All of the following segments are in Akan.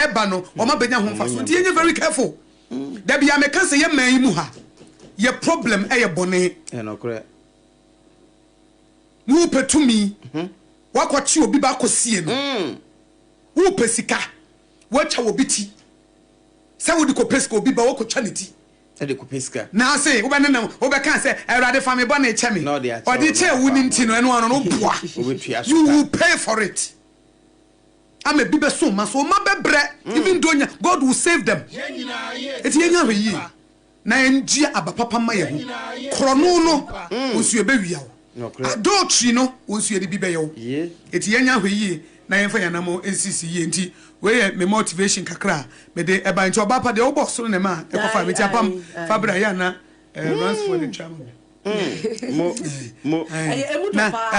Ɛba no wɔn abɛnya ho mfaso nti yɛnyɛ very careful. Dabi a meka sɛ yɛ man yi mu ha yɛ problem ɛyɛ bɔne. Wopɛ tumi wakɔkye obi ba akɔsie no. Wopɛ sika watwa obi ti sɛ wode kɔpɛ sika obi ba wakɔtwa ne ti. Na ase wobɛnenam wobɛka sɛ Awurade fa me bɔne kyɛ me. Ɔde kyɛɛ wo no nti no ɛno ano no woboa. You will pay for it. Ama ebi bɛso wo mma so, wo mma bɛbrɛ even though nya God will save them. Eti yɛnyɛ ahwɛyie na yɛndua aba papa mma yɛn ho. Korɔno no, wo nso yɛbɛwia wo. Adultery no, wo nso yɛde bi bɛyɛ wo. Eti yɛnyɛ ahwɛyie na yɛmfa yɛn anammɔn nsisi yie. Nti wei yɛ me motivation kakra a mede ɛbae. Nti ɔbaa pa deɛ wobɔ soro na ɛma ɛkɔfa me. Nti apam fa bra yɛ a na Ransford atwa ama me. Mo, mo. Ɛyɛ emu dɔ paa.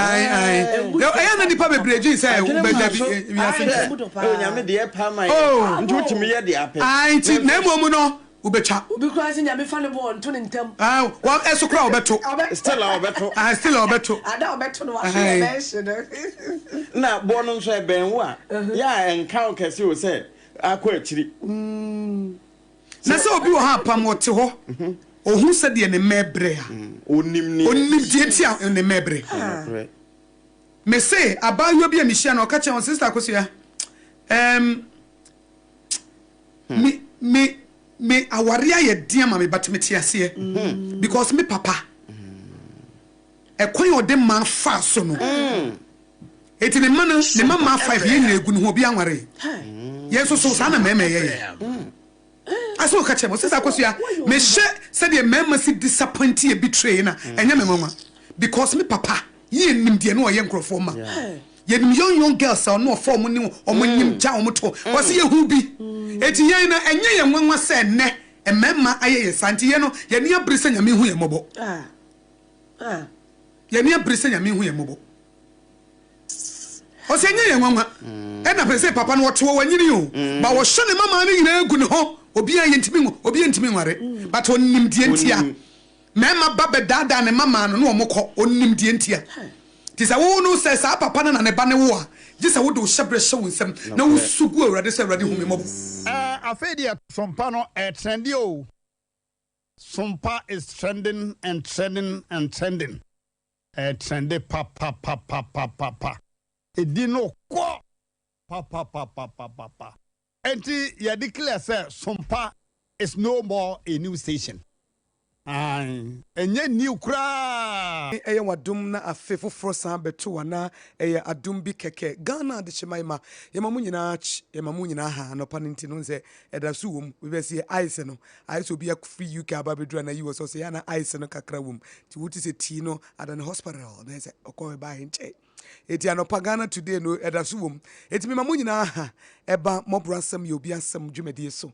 Na ɛyɛ na nipa bebree dwen sɛ wobɛda bi wiase nti. Emu dɔ paa. Onyame deɛ pa ma yɛ. Nti wotumi yɛ deɛ apɛ. Nti na mmom no wobɛtwa. Obi koraa sɛ Nyame fa ne boɔ nto ne ntam. Ɛso koraa wɔbɛto. Still a wɔbɛto. Still a wɔbɛto. Ada wɔbɛto no waso yɛ bɛhye no. Na boɔ no nso ɛbɛn wo a, yɛ a ɛnka wo kɛse o sɛ akɔ akyiri. Na sɛ obi wɔ hɔ a apam ɔte hɔ, ɔhu sɛdeɛ ne mma rebrɛ a, Ɔnim ɔnim deɛ nti a ne mma rebrɛ. Mese abaayewa bi a mehyia no, ɔka kyerɛ wɔn, Sister Akosua, ɛɛm, me, me, me awareɛ ayɛ den ama me, but mete aseɛ. Because me papa, ɛkwan a ɔde mmaa faa so no, eti ne mma no, ne mma mmaa five, yɛn nyinaa egu ne ho, obiara nwaree. Yɛn nso so, saa na mmarima yɛ yɛn. Asɛ ɔka kyerɛ me, ɔsɛ sɛ Akosua, mehyɛ sɛdeɛ mmarima si disappoint yɛ betray na ɛnyɛ me nwanwa because me papa yɛ nim deɛ na ɔyɛ nkurɔfoɔ ma. Yɛnim young young girls a ɔno ɔfa ɔmo ne ɔmo nyim gya ɔmo to. Ɔsɛ yɛhu bi. Eti yɛn no ɛnyɛ yɛn nwanwa sɛ ɛnnɛ mmarima ayɛ yɛn saa. Nti yɛn no yɛn ani abere sɛ Nyame hu yɛn mmɔbɔ. Yɛn ani abere sɛ Nyame hu yɛn mmɔbɔ. Ɔsɛ ɛnyɛ yɛn nwanwa. Ɛna pɛ sɛ papa no ɔte hɔ wanyini o. Ba wɔhyɛ ne mamaa no nyinaa gu ne ho. Obiara yɛntumi obiara ntumi nware. But ɔnim deɛ ntia. Mmarima ba bɛdaadaa ne mamaa no na wɔn kɔ. Ɔnim deɛ ntia. Nti sɛ wo no sɛ saa papa no na ne ba ne wo a, gye sɛ wode wo hyɛbrɛ hyɛ wo nsam na wosu gu Awurade sɛ Awurade hu me mmɔbɔ. Ɛɛ afei deɛ sompa no ɛɛtrɛnde oo. Sompa is trending and trending and trending. Ɛɛtrɛnde papapapapapa. Ɛdi no kɔ papapapapapa. Ɛnti yɛ declare sɛ Sompa is no more a new station. Ae, ɛnyɛ new koraa. Ɛyɛ wadom na afe foforɔ san bɛto anaa ɛyɛ adom bi kɛkɛ? Ghana adehyeman ma yɛma mo nyinaa kye yɛma mo nyinaa ha anɔpa no nti no sɛ ɛda so wɔ mu obi bɛse yɛ ice no ayɛ sɛ obi afiri UK aba abɛduru anaa US ɔsɛ yɛ ana ice no kakra wɔ mu nti wote sɛ tii no adane hospital na ɛsɛ ɔkɔ ɛbaa nkyɛn eti anɔpa Ghana today no ɛda so wɔ mu eti mema mo nyinaa ha ɛba mmɔborɔ asɛm yɛ obi asɛm dwumadie so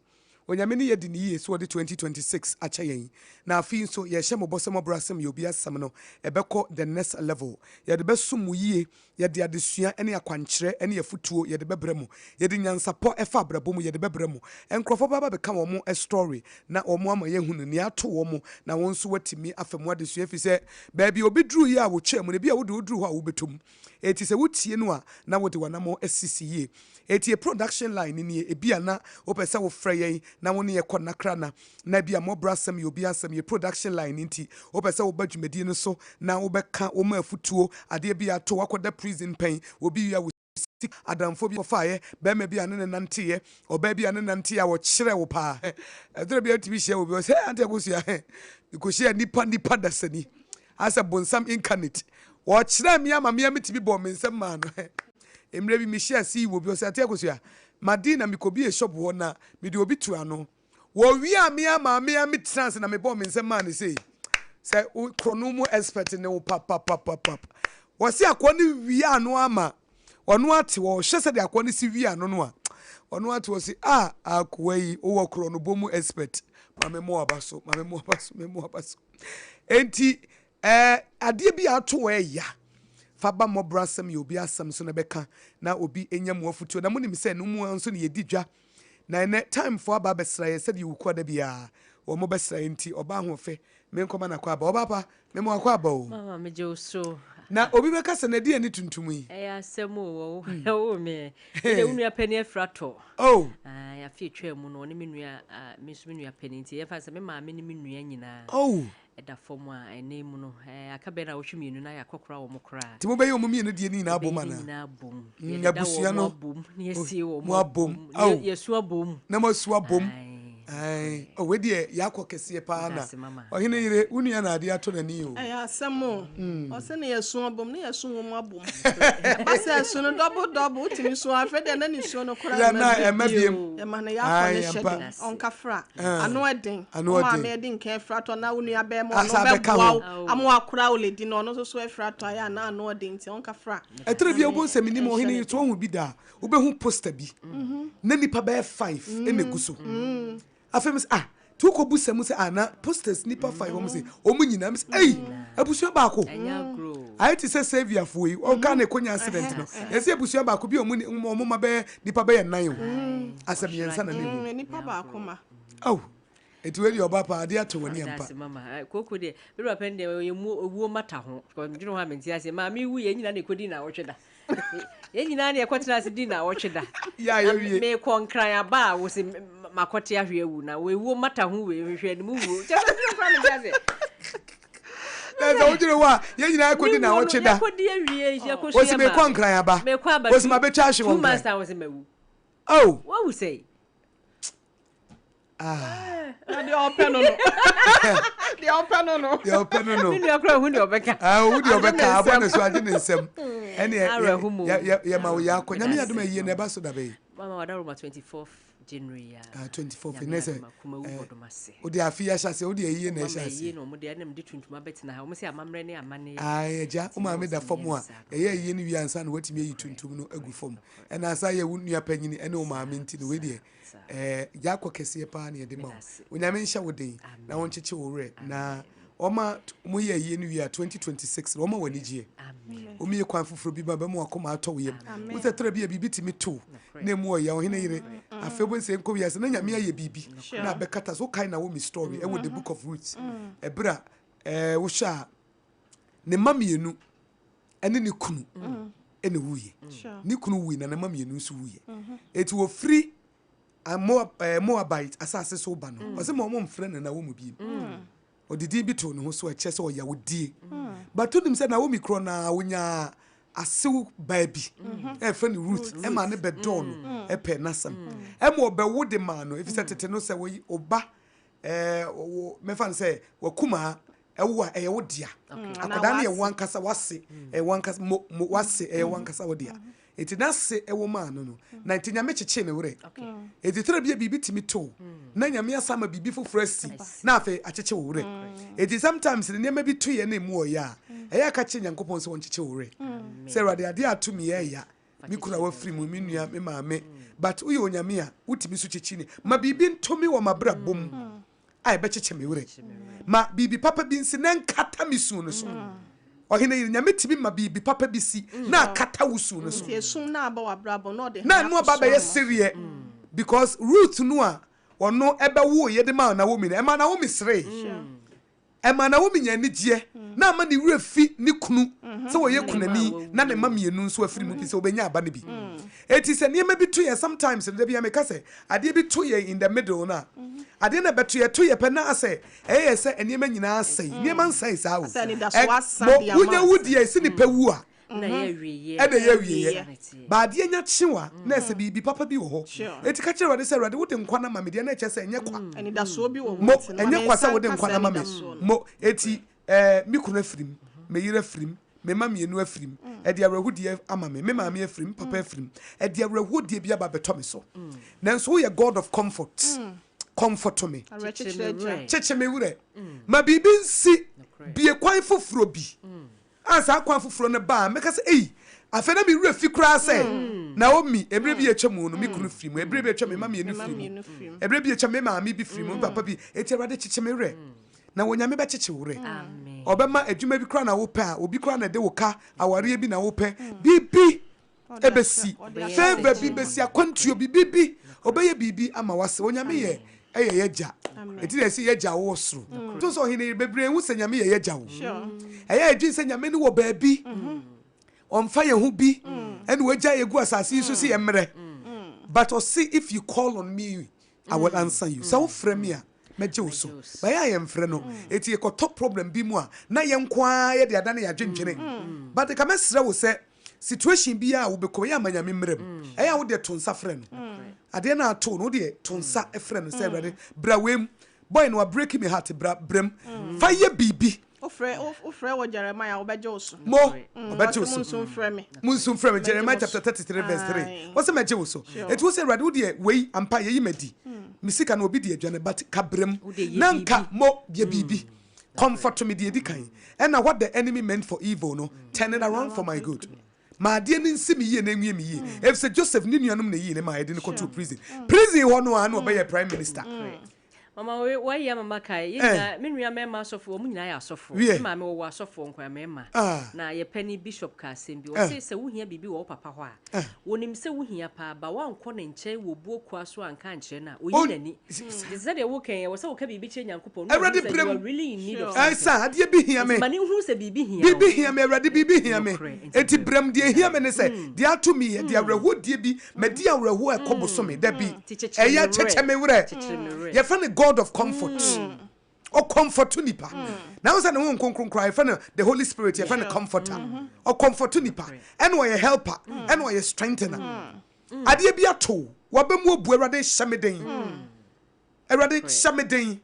Onyame ne yɛdi no yie sɛ ɔde 2026 akyɛ yɛn na afe yi nso yɛhyɛ mo bɔ sɛ mmɔborɔ asɛm yɛ obi asɛm no ɛbɛkɔ the next level yɛde bɛsom mo yie Yɛde adesua ne akwankyerɛ ne afutuo yɛde bɛbrɛ mo. Yɛde nyansapɔ ɛfa abrabɔ mu yɛde bɛbrɛ mo. Nkorɔfoɔ bɛba abɛka wɔn story na wɔn ama yɛahunu nea ato wɔn na wɔn nso wɔatumi afa mu adesua ɛfiri sɛ baabi a obi duruiɛ a wɔtwaa mu no ebia wode woduru hɔ a wobɛtɔ mu. Enti sɛ wotie no a na wode w'anamɔn asisi yie. Enti yɛ production line no nie ebia na wopɛ sɛ wofrɛ yɛn na wo ne yɛ kɔ nnakra na ebia mmɔborɔ asɛm yɛ obi asɛm yɛ production line no nti wopɛ sɛ woba dwumadie no so na wobɛka wo ma afutuo adeɛ bi ato wakɔda prison pɛn obi wia wo sika adamfoɔ bi kɔfaeɛ bɛrima bi a ne ne nanteeɛ ɔbaa bi a ne nanteeɛ a wɔkyerɛ wo paa ɛdurɛ bi a wotumi hyia obi ɔsɛ ante akosua mekɔhyia nipa nipa dasani asɛ bonsam incarnate wɔkyerɛ me ama me a metumi bɔɔ me nsɛm maa no mmerɛ bi mehyia CEO bi ɔsɛ ante akosua Madina mekɔbie shop hɔ na mede obi tu ano Wɔwiaa me ara maa me ara me tenaa ase na mebɔɔ me nsam maa no sei sɛ wo korɔno mu expert ne wo papapapapap. Wɔse akoa no wiaa no ama ɔno ate hɔ, ɔhwɛ sɛdeɛ akoa no si wia no no a, ɔno ate hɔ se ah akoa yi wowɔ korɔnobɔ mu expert, ma me mo aba so, ma me mo aba so, me mo aba so. Enti eh, adeɛ bi a ato wɔ ɛya fa ba mmɔborɔ asɛm yɛ obi asɛm so na bɛka na obi nya mu afutuo na monim sɛ no mu ara nso na yɛdi dwa. Na ɛnɛ time foɔ aba abɛsra yɛ sɛdeɛ wuku ada biara wɔn bɛsra yɛ nti ɔbaa ahoɔfɛ me nkɔma no akwaaba ɔbaa pa me ma wakwaaba o. Mama megye wo so. Na obi bɛka sɛ, Na ɛdeɛn ne tuntum yi? Ɛyɛ asɛm o, wɔwoo me. Me deɛ wo nua panin afira tɔ. Oh. Ae, afe atwaa mu no, ɔne me nua, me nso me nua panin nti yɛmfa no sɛ me maame ne me nua nyinaa. Oh. Ɛda fam a, ɛnnɛ yi mu no, aka bɛyɛ nnawɔtwe mmienu na yɛakɔkora wɔn koraa. Nti mobɛyɛ wɔn mmienu deɛ no nyinaa abom Yɛbɛyɛ anaa? ne nyinaa abom. Yɛdeda Abusua wɔn no abom na yɛasie wɔn mo abom. abom. Na Ao. yɛasu abom. Na moasu abom. Ae. Ae. Oh, wei deɛ yɛakɔ kɛseɛ paa na. Medase mama. Ɔhene yere, wo nua na adeɛ atɔ n'ani o. Ɛyɛ asɛm o. Ɔse ne yɛsu abom ne yɛsu wɔn abom. Ɛba sɛ ɛsu no double double wotumi su a afei deɛ na nisuo no koraa Yeah, na ɛmma ɛmma bio. biem. Yɛma no yɛakɔ Ae, ne hyɛ ampa. den ɔnkafra. Ano ɛden. Ano Wo ɛden. maame adi nkan afira tɔ na wo nua bɛrima ɔno Asa abɛka bɛboa ho. wo ama wakora wo lady no ɔno nso so afira tɔ ayɛ a na ano ɔden nti ɔnkafra. Ɛtɔ da bi a wobɛhu sɛ menim Ɛnhyɛ ɔhene ne yi so woahu bi da a, wobɛhu poster bi na nnipa bɛyɛ five na ɛgu so. Afei me sɛ ah, nti wokɔbu sɛ mu sɛ ah na posters nnipa five wɔn sɛ wɔn nyinaa me sɛ ei abusua baako. Ayɛ te sɛ Saviorfoɔ yi ɔka na ɛkɔnya accident no yɛsɛ abusua baako bi a wɔn wɔn mma bɛyɛ nnipa bɛyɛ nnan o asɛ mmiɛnsa na ne wu. Nnipa baako ma. Ao Eti wei deɛ ɔba paa adeɛ atɔ w'ani ampa. Medase mama. Eh, Koko deɛ, me wura pɛn deɛ ɔyɛ mu owuo mata ho. Because medwene ho a mente aseɛ. Maame wu yɛn nyinaa na ɛkɔdi naawɔtwe da. Yɛn nyinaa na yɛkɔtena ase di naawɔtwe da. Yɛ a Na yɛwie. mekɔ nkran aba a wo se makɔte ahwe awu na owuo mata ho wei hwehwɛ ne mu wuo. Kyɛ sɛ medwene ho koraa mente aseɛ. Na sɛ wodwene ho a yɛn nyinaa kɔdi Ne wuo no naawɔtwe da. yɛkɔdi awie yɛkɔsua Wo se mekɔ maame. nkran aba. Mekɔ aba Wo se two mabɛtwa ahwe wɔ two months nkran. time wo se mawu. Oh. Wawu sɛi. Ah. Na deɛ ɔpɛ no no. Deɛ ɔpɛ no no. Deɛ ɔpɛ no no. Me nua kora hu deɛ ɔbɛka. Ah, ohu deɛ ɔbɛka abɔ ne so agye ne nsam. Ɛne Awerɛho mu. yɛ ma wo yɛ akɔ. Nyame adom ayie na ɛba so da bɛyi. Mama wada Roma 24th January ya. Ah, 24th. Ne sɛ. Kumawu bɔdom ase. Wode afe yi ahyɛ ase, wode ayie na ɛhyɛ ase. Mama ayie na ɔmo de ɛna mede tuntum abɛtena ha. Ɔmo sɛ amammerɛ ne amanneɛ. Ah, agya, wo maame da fam a, ɛyɛ ayie no wie ansa na watumi ayi tuntum no agu fam. Ɛna asa yɛ wo nua panyini ɛne wo maame nti no wei deɛ Ɛɛ Yaakɔ kɛseɛ paa na yɛde ma wo. Onyame nhyɛ wo den na ɔnkyekye wo werɛ na ɔma mo yɛ ayie no wie a 2026 no ɔma wo anigyeɛ. Ɔmie kwan foforɔ bi ma bɛma wakoma atɔ wo yam. Wo sɛ tra bi a biribi tumi to na emu ɔya ɔhene yere. Afei wobɛhu sɛ nkɔ wiase na Nyame ayɛ biribi na abɛkata so. Wokae Naomi story ɛwɔ the book of Ruth. Ɛberɛ a ɛɛ wohwɛ a ne mma mmienu ɛne ne kunu ɛna wuiɛ. Ne kunu wui na ne mma mmienu nso wuiɛ. Eti wɔfiri Moab, eh, Moabite asase so ba no, ɔsɛ ma wɔn mfrɛ no Naomi bio. Ɔde din bi too ne ho so a ɛkyerɛ sɛ ɔyawodie. But wonim sɛ Naomi korɔ no ara ɔnyaa asew baa bi a ɛfrɛ no Ruth ɛma ne bɛdɔɔ no ɛpɛ n'asɛm. Ɛma ɔbɛwo de maa no, efisɛ tete no sɛ wɔyi ɔba ɛɛ mɛfa no sɛ wakumaa ɛwo a ɛyɛ wo dea akwadaa no yɛ wo ankasa wase ɛyɛ wo ankasa mo mo wase ɛyɛ wo ankasa wo dea eti n'ase ɛwɔ maa no no na nti nyame kyekyee ne werɛ eti tɛrɛ bi a biribi tumi to na nyame asa ama biribi foforɔ asi na afei akyekye wo werɛ eti sometimes ne nneɛma bi to yɛ na emu ɔyɛ a ɛyɛ aka kyerɛ nyankopɔn sɛ wɔnkyekye wo werɛ sɛ awurade adeɛ ato mi yɛ ɛya me kunu a wafiri mu me nua me maame but woyɛ onyame a wotumi so kyekye ne ma biribi nto me wɔ m'abrabɔ mu a ɛbɛkyekyɛ me werɛ. Ma biribi papa bi nsi na ɛnkata me su no so. Ɔhene yere, Nyame tumi ma biribi papa bi si na akata wo su no so. Nti esum no aba w'abrabɔ na ɔde Na hann ɛno aba akɔsoa abɛyɛ no. sereɛ because Ruth no a ɔno ɛbɛwoeɛ de maa Naomi no, ɛmaa Naomi seree. Ɛmaa Naomi nya anigyeɛ na ama ne werɛ fi ne kunu sɛ ɔyɛ kunani na ne mma mmienu nso afiri mu bi sɛ ɔbɛnya aba no bi. Enti sɛ nneɛma bi to yɛn sometimes no, da biara meka sɛ adeɛ bi to yɛn in the middle no a, adeɛ no ɛbɛto yɛn, ɛto yɛn pɛ na asɛ ɛyɛ yɛn sɛ nneɛma nyinaa asɛe. Nneɛma nsɛe saa o. Asɛ anidasoɔ Ɛ, asa mo, de ama wonya wo. wu deɛ ɛsi nipa wu a, Na ɛyɛ awieeɛ. Ɛna ɛyɛ awieeɛ. Awieeɛ. Ba adeɛ nya kye wo a, na ɛsɛ biribi papa bi wɔ hɔ. Sure. Enti ka kyerɛ Awurade sɛ, Awurade, wode nkwa no ama me deɛ, na ɛkyerɛ sɛ ɛnyɛ kwa. Anidasoɔ bi wɔ hɔ Mo, nti no, ma ɛnyɛ me kwa nsa sɛ wode nka nkwa saa no ama me. anidasoɔ no. Mo, enti, ɛɛ, me kunu afiri mu, me yere afiri mu, me mma mmienu afiri mu, ɛde awerɛhodeɛ ama me, me maame afiri mu, me papa afiri mu, ɛde awerɛhodeɛ bi aba abɛtɔ me so. Nanso woyɛ God of comfort. Comfort me. Awerɛkyekyerɛ Agya. Kyekye me werɛ. Ma biribi nsi, bue kwan foforɔ bi. A saa kwan foforɔ no ba a, mɛka sɛ, Ei, afei na me werɛ fi koraa sɛ Naomi, mmerɛ bi a atwa mu no, me kunu firi mu, mmerɛ bi a atwa me mma mmienu firi mu, mmerɛ bi a atwa me maame bi firi mu, me papa bi. Enti Awurade kyekye me werɛ. Na Onyame bɛkyekye wo werɛ. Ɔbɛma adwuma bi koraa na wopɛ a, obi koraa na ɛde wo ka, awareɛ bi na wopɛ, biribi ɛbɛsi, favour bi bɛsi, akwantuo bi, biribi, ɔbɛyɛ biribi ama wase. Onyame yɛ. yɛ y'agya. Enti na yɛse y'agya a wowɔ soro. To sɛ ɔhene bebree nhu sɛ Nyame yɛ y'agya o. Ɛyɛ a yɛdwen sɛ Nyame no wɔ baabi, ɔmfa yɛn ho bi, ɛna wagya yɛ gu asase yi so sɛ yɛmmerɛ. But ɔse if you call on me, I will answer you. Sɛ wofrɛ me a, mɛgye wo so. But ɛyɛ a yɛmfrɛ no. Enti yɛkɔtɔ problem bi mu a, na yɛn nko ara yɛde adane yɛn adwendwene. But nka mɛsrɛ wo sɛ Situation biara a wobɛkɔ mu, ɛyɛ a ma Nyame mmra mu. Ɛyɛ a wodeɛ to nsa frɛ no. Adeɛ no a ato wo no, wodeɛ to nsa frɛ no sɛ Awurade bra wei mu. Boy no wa break me heart, bra bra mu. Fa yɛ biribi. Wofrɛ wofrɛ wɔ Jeremiah a ɔbɛgye wo so. Mo, ɔbɛgye wo Ɔse so. monsu mfrɛ me. Monsu mfrɛ me, Mɛgye Jeremiah mo so. chapter 33 verse 3. Ae. Ɔse mɛgye wo so. Sure. Enti wose Awurade wodeɛ wei ampa yɛyi madi. Me sika no obi de adwane but ka bra mu. Wodeɛ yɛ Na nka biribi. mo yɛ biribi. Comfort me deɛ ɛdi kan. Ɛna what the enemy meant for evil no, turn it around for my good. Ma adeɛ no nsi me yie na ɛnwie me yie. Efisɛ Joseph ne nuanom na ɛyii no maa yɛde no kɔtoo prison. Prison hɔ no ara na ɔbɛyɛɛ prime minister. Mama wei wayi ama makae. Yɛn Eh. nyinaa me nua mmarima asɔfo wɔn nyinaa yɛ asɔfo. Wiɛ. Me maame wɔwɔ asɔfoɔ nkoa mmarima. Ah. Na yɛ panin bishop kaa asɛm bi. Eh. Ɔse sɛ wohia biribi wɔ wo papa hɔ a, Eh. Onim sɛ wohia paa, but woankɔ ne nkyɛn wɔ buo kua so anka ankyerɛ no a, oyi On, n'ani. Nti sɛdeɛ woka yi, ɛwɔ sɛ woka biribi kyerɛ Nyankopɔn na Awurade wahu sɛ brɛ you are mu. really in need of Sure. something. Ɛsa, adeɛ bi hia Nti me. ma no nhunu sɛ biribi hia wo. Biribi hia me, Awurade, biribi hia me. Nokorɛ, nti Enti brɛ brɛ mu. mu. Deɛ ɛhia me ne sɛ, deɛ ato me yi, ɛde awerɛhoɔdie bi, madi awerɛhoɔ a ɛkɔ bosome, dabi. Nti kyekyere Ɛyɛ me a werɛ. kyekyɛ me werɛ. Kyekyere me werɛ. Yɛfrɛ no God of comfort. Ɔcomforto nipa. Na wohu sɛ ne Honhom Kronkron koraa, yɛfrɛ no the Holy Spirit, yɛfrɛ no comforter. Ɔcomforto nipa. Ɛna ɔyɛ helper, ɛna ɔyɛ strengthener. Adeɛ bi ato wo, w'aba mu abu, Awurade hyɛ me den. Awurade hyɛ me den.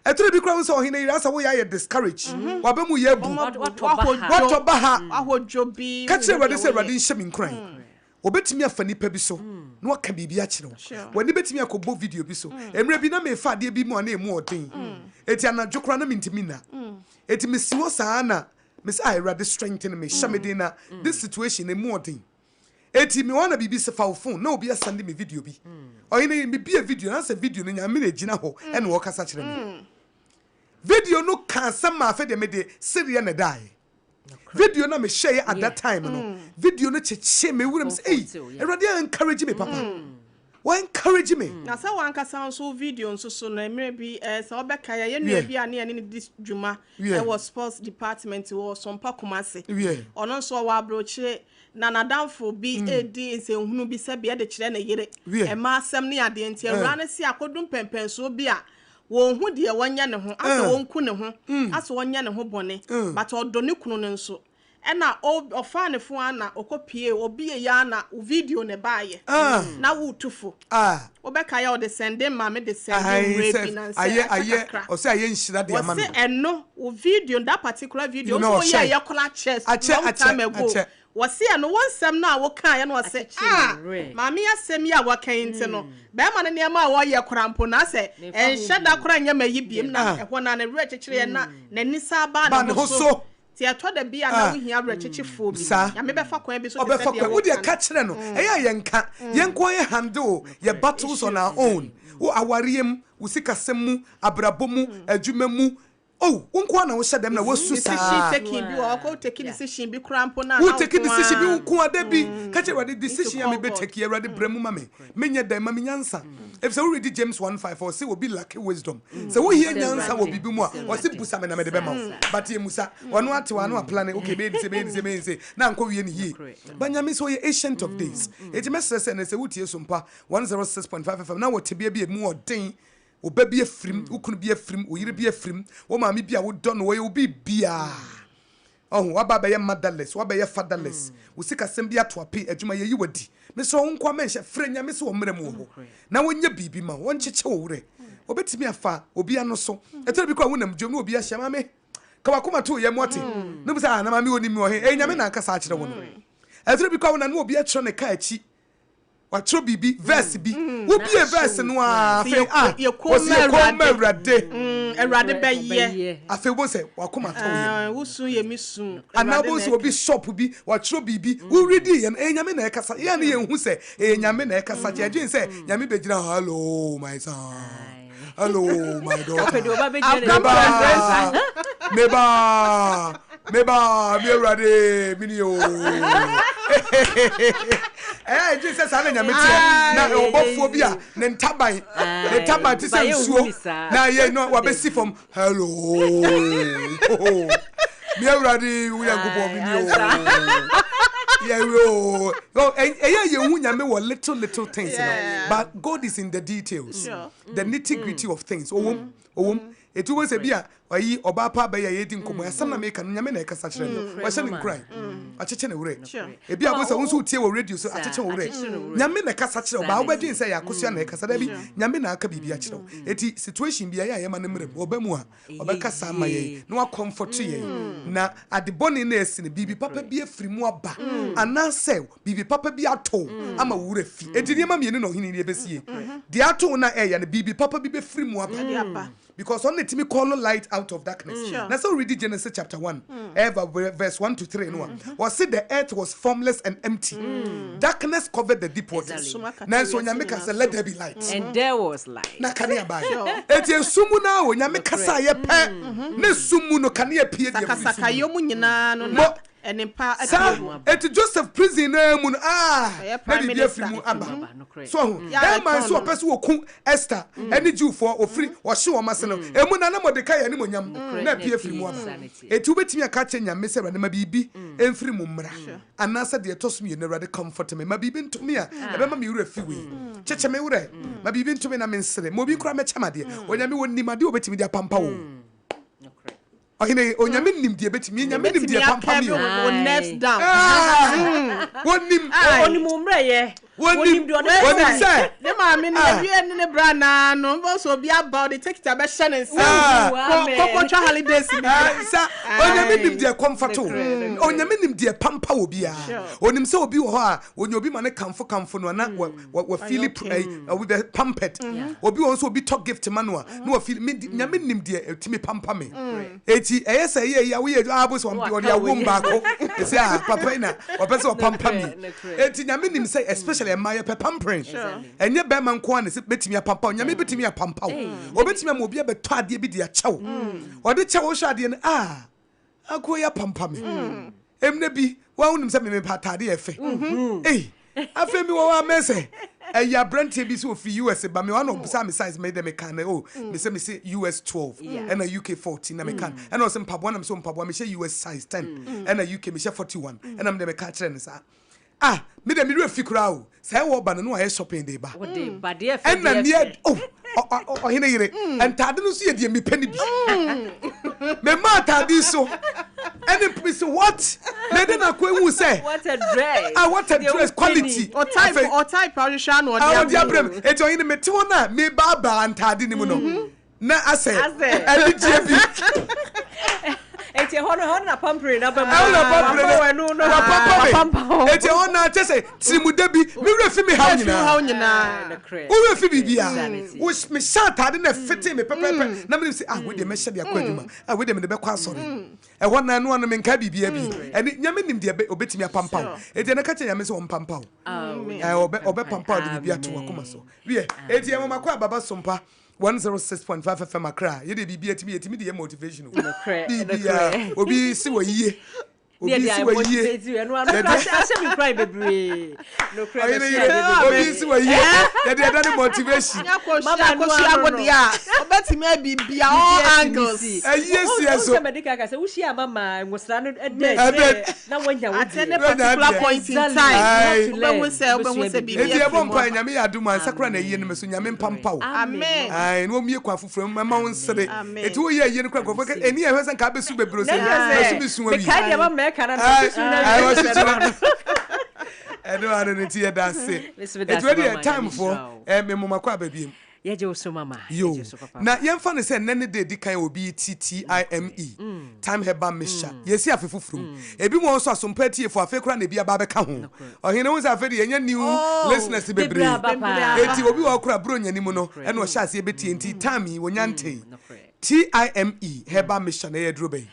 Ɛtɔ da bi koraa wohu sɛ ɔhene yere asɛ woyɛ ayɛ discourage, w'aba mu yɛ abu. Watɔ baha. Ka kyerɛ Awurade sɛ Awurade nhyɛ me nkuran. Wɔbɛtumi afa nipa bi so na waka biribi akyerɛ wo. W'ani bɛtumi akɔbɔ video bi so. Mmerɛ bi na merefa adeɛ bi mu a na ɛmu ɔden. Enti anadwo koraa na mentumi nna. Enti mesi hɔ saa na mese ah Awurade strengthen me, hyɛ me den na this situation ɛmu ɔden. Enti mewɔ hɔ na biribi se fa wo phone na obi asɛnde me video bi. Ɔhene yi mebie video no na sɛ video no Nyame na ɛgyina hɔ ɛna ɔrekasa kyerɛ me. Video no kaa asɛm maa afei deɛ mede sereɛ na ɛdaeɛ. Video na me hwɛ yɛ at that time no mm. Video no kyekye me wura mu sɛ ei Awurade a encourage me papa mm. Wa encourage me. Na sɛ wankasa nso video nso so no mmerɛ bi eh, sɛ wobɛka yɛ yɛ nua bi a ne yɛne no di dwuma ɛwɔ sports department wɔ Sompa Kumase. Ɔno nso ɔwɔ aburokyire na n'adamfo bi redi nsɛnhunu bi sɛ bea de kyerɛ ne yere ɛma asɛm ne adeɛ nti awuraa no se akɔdu mpɛmpɛnsoɔ bi a Wɔnhu deɛ wɔnyɛ ne ho, asɛ wɔnku ne ho, asɛ wɔnyɛ ne ho bɔne, but ɔdɔ ne kunu no nso. Ɛna ɔfaa ne fon ara na ɔkɔ pie, ɔbie yɛ ara na wo video na ɛbaayɛ, na woretu fo. Wobɛkae a ɔde sɛnde maa me de sɛnde mmerɛ bi na nsɛ akyɛ kakra. Wɔse ɛno, wo video, that particular video, wo nso woyɛɛyɛ koraa kyɛ long time ago. Wɔse ɛno wo nsɛm no a wokaeɛ no ɔse ah maame yi asɛm yi a waka yi nti no bɛɛma no nneɛma a ɔyɛ koraa mpo no asɛ ɛnhyɛ da koraa nyɛ mayi biem na ɛhɔ no a ne werɛ kyekyereɛ na n'ani saa baa ne ho so nti ɛtɔ da bi a na wohia awerɛkyekyefoɔ bi Nyame bɛfa kwan bi so te sɛ deɛ wodeɛ ka kyerɛ no ɛyɛ a yɛnka yɛn nko ara yɛ handle yɛ battles on our own wo awareɛ mu wo sikasɛm mu abrabɔ mu adwuma mu Oh, wo nko ara na wohyɛ dɛm na woasu Decision saa. taking bi wɔ hɔ, kɔ take decision bi koraa mpo na Wo na take wo nko decision bi wo ara. nko ara da bi. Ka kyerɛ Awurade Need to decision a call mebɛ God. take yi Awurade brɛ mu ma me. Menyɛ dɛn ma me nyansa. Efisɛ wo read James 1:5 a ɔse obi lack wisdom. Sɛ wohia Sɛ nyansa wɔ Awurade, biribi mu a sɛ ɔse Awurade. busa me na mede bɛma wo. Saa. But yɛmmusa. Ɔno ate w'ano aplane okay bɛyɛ ne sei bɛyɛ ne sei bɛyɛ ne sei na ankɔ wie ne yie. Nokorɛ. But Nyame nso ɔyɛ ancient of days. Enti mɛsrɛ sɛ ɛnɛ sɛ wotie Sompa 106.5 FM na wɔ tebea bi a emu ɔden Wo ba bi afirim, wo kunu bi afirim, wo yere bi afirim, wo maame bi a wodɔ no, ɔyɛ wo biribiara. Ɔho, waba abɛyɛ motherless, wabɛyɛ fatherless, wo sikasɛm bi ato ape, adwuma yɛyi wo adi. Mesrɛ wo nkoa mɛnhyɛ, frɛ Nyame sɛ ɔmmra mu wɔ hɔ na ɔnyɛ biribi ma wo, ɔnkyekye wo werɛ. Ɔbɛtumi afa obi ano so. Ɛtɔ da bi koraa a wonam dwam na obi ahyia, maame, ka w'akoma to wo yam, wate? Na wobisa, ah, na maame ɔnim me wɔ he? Ɛyɛ Nyame na ankasa akyerɛ wo no. Ɛtɔ da bi koraa a wonam na obi akyerɛ ne kaa akyi, Watwerɛ biribi, verse bi. Wobie verse no ara, afei ah, wɔsi yɛ kɔn ma Awurade. Awurade bɛyɛ. Afei wobɛhu sɛ wakoma atɔ wo yam. Wo su yɛ me su. Anaa wobɛhu sɛ obi shop bi, watwerɛ biribi, wo readi yɛ no, ɛyɛ Nyame na ɛkasa. Yɛn a ne yɛnhu sɛ ɛyɛ Nyame na ɛkasa kyɛ, yɛdwene sɛ Nyame bɛgyina hɔ, hello my son, hello my daughter, meba, meba. Me ba, me awurade, me ni o. Ɛyɛ a yɛdwene sɛ saa na Nyame teɛ, na ɔbɔfoɔ bi a ne ntaban, ne ntaban te sɛ nsuo, na yɛ no wabɛsi fam, hello, me Awurade wo Nyankopɔn me ni o, yɛwe o. Ɛyɛ a yɛhu Nyame wɔ little little things no, but God is in the details, the nitty gritty of things. Ɔwom, ɔwom. Eti wobɛhu sɛ bi a Ayi ɔbaa pa bɛyɛ a yɛredi nkɔmmɔ yi, asɛm na meka no, Nyame na ɛkasa kyerɛ me. Wahyɛ no nkuran. Akyekye ne werɛ. Ebia wobɛhu sɛ wo nso wotie wɔ radio so, akyekye wo werɛ. Nyame na ɛkasa kyerɛ wo. Baa wobɛdwen sɛ ɛyɛ Akosua na ɛkasa. Dabi, Nyame na aka biribi akyerɛ wo. Enti situation biara, ɛyɛ a yɛma no mmra mu. Ɔba mu a, ɔbɛkasa ama yɛn na wakɔmfɔto yɛn. Na ade bɔne no a asi no, biribi papa bi afiri mu aba. Anaasɛ biribi papa bi ato wo ama wo werɛ afi. Enti nneɛma mmienu na ɔhene yi bɛsie. Deɛ ato wo no a ɛyɛ no, biribi papa bi bɛfiri mu aba. Because ɔno na ɛtumi call light out of darkness. Mm. Na sɛ woredi Genesis chapter 1, mm. ɛva verse 1 to 3 no a, mm-hmm. wɔse the earth was formless and empty. Mm. Darkness covered the deep waters. Nanso Onyame ka sɛ let there be light. And there was light. Na kanea baeɛ. Eti esum mu na Onyame kasa yɛ pɛ. Mm-hmm. Ne sum mu no kanea pie deɛ firi sum mu. nyinaa no na Ɛne Saa, eti Joseph prison no ara mu no, ah, na biribi afiri mu aba. So ahu? Haman nso ɔpɛ sɛ wɔku Esther ɛne Jewfoɔ, wɔfiri, wɔhye wɔn ase no, emu na na Mordecai animuonyam na apue afiri mu aba. Eti wobɛtumi aka akyerɛ Nyame sɛ, Awurade ma biribi mfiri mu mmra, anaasɛ deɛ ɛtɔ so mmienu, Awurade comfort me, ma biribi nto me a ɛbɛma me werɛ afi wei. Kyekye me werɛ, ma biribi nto me na mensere, ma obi koraa mmɛkyɛ me adeɛ. Onyame, ɔnim adeɛ a ɔbɛtumi de apampa wo. Ɔhene yi, Onyame nim deɛ ɛbɛtumi, Nyame nim deɛ pampa mi o. Wo nerves down. Wɔnim. Ɔnim wo mmerɛyɛ. Wɔnim deɛ ɔde Wɔnim sɛ. Ne maame no yɛwie ne ne bra naa no mbɔ so obi aba ɔde tekiti abɛhyɛ ne nsa. Kɔkɔ twa holidays bi. Sa Onyame nim deɛ comfort wo. Onyame nim deɛ pampa wɔ biara. Onim sɛ obi wɔ hɔ a onya obi ma ne kamfo kamfo no a na wa wa wa feeli obi bɛ pampered. Obi wɔ hɔ nso obi tɔ gift ma no a na wa feeli me Nyame nim deɛ ɛtumi pampa me. Eti ɛyɛ sɛ ɛyɛ yi a woyɛ adwuma a bo sɛ ɔde awom baako ɛsɛ a papa yi na ɔpɛ sɛ ɔpampa me. Eti Nyame nim sɛ especially mmaa yɛpɛ pampering. Ɛnyɛ bɛrima nko ara na bɛtumi apampa wo. Nyame bɛtumi apampa wo. Ɔbɛtumi ama obi abɛtɔ adeɛ bi de akyɛ wo. Ɔde kyɛ wo wohwɛ adeɛ no ah Akoa yi apampa me. Mmerɛ bi, wo a wonim sɛ me mepɛ ataade a ɛfɛ. Ei, afei mewɔ hɔ a mɛyɛ sɛ ɛyɛ aberanteɛ bi sɛ ɔfiri US ba me hɔ na ɔbisaa me size me dɛ meka no oh me sɛ mese US 12 ɛna UK 14 na meka no ɛna ɔsɛ mpaboa na mesɛ mpaboa mehyɛ US size 10 ɛna UK mehyɛ 41 ɛna me dɛ meka kyerɛ no saa. Ah me deɛ me werɛ fi koraa o sɛ ɛwɔ ba no na wayɛ shopping de ba ɛna neɛ oh ɔhene yere ntaade no nso yɛ deɛ mepɛ no bi mema ataade so ɛne mpumi sɛ what na ɛde na akɔ ehu sɛ what a dress ah what a dress quality ɔtype ɔtype ahwehwɛ ano ɔde abrɛ me eti ɔhene mete hɔ na mebaabaa ntaade no mu no na asɛ anigyeɛ bi. Eti ɛhɔ no ɛhɔ no na pampere na ba mu. Ɛhɔ na pampere no no wapampa me. Eti ɛhɔ na kyɛ sɛ tirimude bi me werɛ fi me haw nyinaa. Wo werɛ fi biribiara. Wo me hyɛ ataade na ɛfete me pɛpɛɛpɛ na menim sɛ ah wei deɛ mɛhyɛ de akɔ adwuma ah wei deɛ mede bɛkɔ asɔre. Ɛhɔ na ɛno ano menkae biribiara bio. Ɛne Nyame nim deɛ ɔbɛtumi apampa wo. Eti ɛno ka kyerɛ Nyame sɛ ɔmpampa wo. Ɔbɛpampa wo de biribi ato w'akoma so. Wiɛ eti ɛwɔ makɔ ababa sompa. 106.5 FM Accra yɛ deɛ biribi atumi yɛtumi de yɛ motivation o biribiara obi si wɔ yie obi si wɔ yie obi si wɔ yie yɛde ɛda ne motivation akosua agodeɛ a ɔbɛtumi abibia all angles ɛyie si ɛso sɛ mɛde kaka sɛ wohyia ama ma nwosra no ɛdɛ na wanya wo deɛ at any particular point in time wobɛhu sɛ wobɛhu sɛ biribi Enti yɛbɔ mpae, Nyame yɛ adom a, nsa kora na ayie no me so, Nyame mpampa wo. Amen. Ae, na ɔmmue kwan foforɔ mu, mma wo nsere. Enti woyɛ ayie no kora nkurɔfoɔ ka, ɛni ɛhwɛ sɛ nka abɛsu bebree sɛ, masu me su awie. Mekae deɛ ma mɛka na mɛsu na ae, wɔsu su na. Ɛno ano no nti yɛda ase. Enti wei deɛ time foɔ, eh, me moma kɔ aba biem. Yɛgye wo so mama. Yoo, Yɛgye wo so papa. Na yɛmfa no sɛ nnɛ ne da edi kan a obi reti TIME, Thyme Herbal Mixture. Yɛresi afe foforo mu. Ebi wɔ hɔ nso a, Sompa atiefo, afei koraa na ebi aba abɛka ho. Ɔhene, wohu sɛ afei de yɛanya new listeners Bebree bebree. aba paa. Enti obi wɔ hɔ koraa a, Buronya no mu no na ɔhyɛ aseɛ bɛtie. Enti Thyme yi, wɔnya ntee. TIME Herbal Mixture no, ɛyɛ aduro bɛn?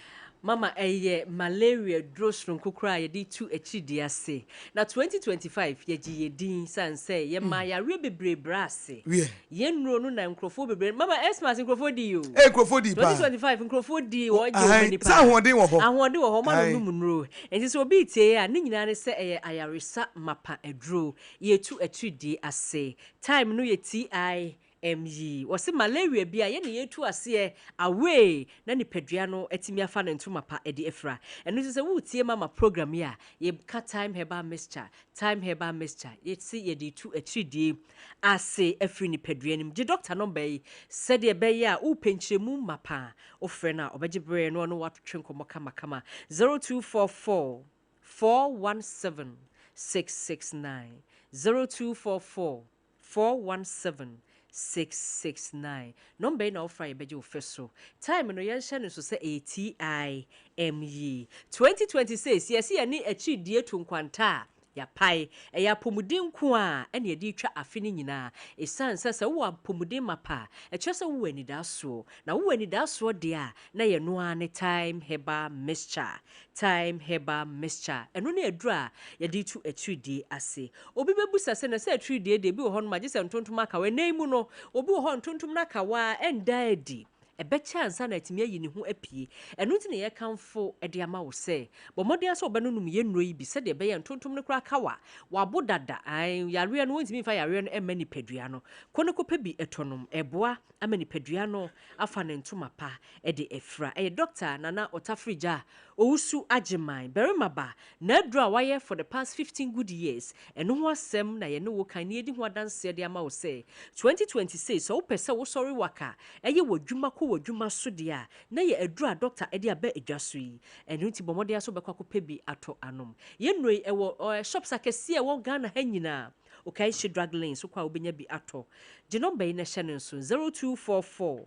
Mama ɛyɛ malaria duro soronko koraa a yɛde tu akyiridie ase. Na 2025 yɛgye yɛ din sane sɛ yɛmaa yareɛ bebree brɛɛ ase. Wiɛ. Yɛn nnuro no na nkurɔfoɔ bebree, mama Xmas nkurɔfoɔ dii o. Ee nkurɔfoɔ dii paa. 2025 nkurɔfoɔ dii, wɔgye wɔn Ahan, ani sɛ paa. ahoɔden wɔ hɔ. Ahoɔden wɔ hɔ, wɔn Ahan. anonom nnuro. Nti sɛ obi retie a, ne nyinaa ne sɛ ɛyɛ ayaresa mapa aduro. Yɛtu akyiridie ase. Time no yɛ TI ME. Wɔse malaria bi a yɛne yɛtu aseɛ away na nipadua no atumi afa ne ntoma pa de afira. Ɛno nti sɛ woretie mama program yi a, yɛka Thyme Herbal Mixture, Thyme Herbal Mixture, yɛse yɛde retu akyiridie ase afiri nipadua no mu. Gye dɔkta nɔmba yi sɛdeɛ ɛbɛyɛ a worepɛ nkyerɛmu mapa a, wofrɛ no a ɔbɛgye berɛ na ɔne wo atwetwe nkɔmmɔ kamakama. 0244 417 669, 0244 417 669. Nɔmba yi na wofrɛ a yɛbɛgye wo fɛ so. Time no yɛnhyɛ no nso sɛ ɛyɛ TIME. 2026 yɛse yɛne akyiridie to nkwanta a yɛapae. Ɛyɛ apɔmuden nko a ɛna yɛde retwa afe no nyinaa. Ɛsiane sɛ sɛ wowɔ apɔmuden mapa a, ɛkyerɛ sɛ wowɔ anidaasoɔ. Na wowɔ anidaasoɔ deɛ a, na ɛyɛ no ara ne Thyme Herbal Mixture. Thyme Herbal Mixture, ɛno ne aduro a yɛde retu atiridie ase. Obi bɛbusa sɛ, na sɛ atiridie deɛ, ebi wɔ hɔnom a gye sɛ ntontom aka wo. Ɛnnɛ yi mu no, obi wɔ hɔ a ntontom no aka wo ara, ɛnda adi. Ɛbɛkyɛ ansa na atumi ayi ne ho apue. Ɛno nti na yɛrekamfo de ama wo sɛ, bɔ mmɔden ara sɛ wobɛnonom yɛn nnuro yi bi sɛdeɛ ɛbɛyɛ a ntontom no koraa ka wo a, wabo dada. Ae, yareɛ no, wontumi mfa yareɛ no mma nipadua no. Kɔ na kɔpɛ bi tɔ nom. Ɛboa ama nipadua no afa ne ntoma pa de afira. Ɛyɛ Dɔkta Nana Otafirigya Owusu Agyeman, barima ba, n'aduro a wayɛ for the past 15 good years, ɛno ho asɛm na yɛne wo kan na yɛdi ho adanseɛ de ama wo sɛ 2026 sɛ wopɛ sɛ wosɔre waka yɛ w'adwuma kɔ w'adwuma so deɛ a, na yɛ aduro a dɔkta de aba dwa so yi. Ɛno nti bɔ mmɔden ara sɛ wobɛkɔ akɔpɛ bi atɔ anom. Yɛn nnuro yi ɛwɔ shops akɛseɛ a ɛwɔ Ghana ha nyinaa. Okaishie Drug Lanes wokɔ a wobɛnya bi atɔ. Gye nɔmba yi na hyɛ no nso, 0244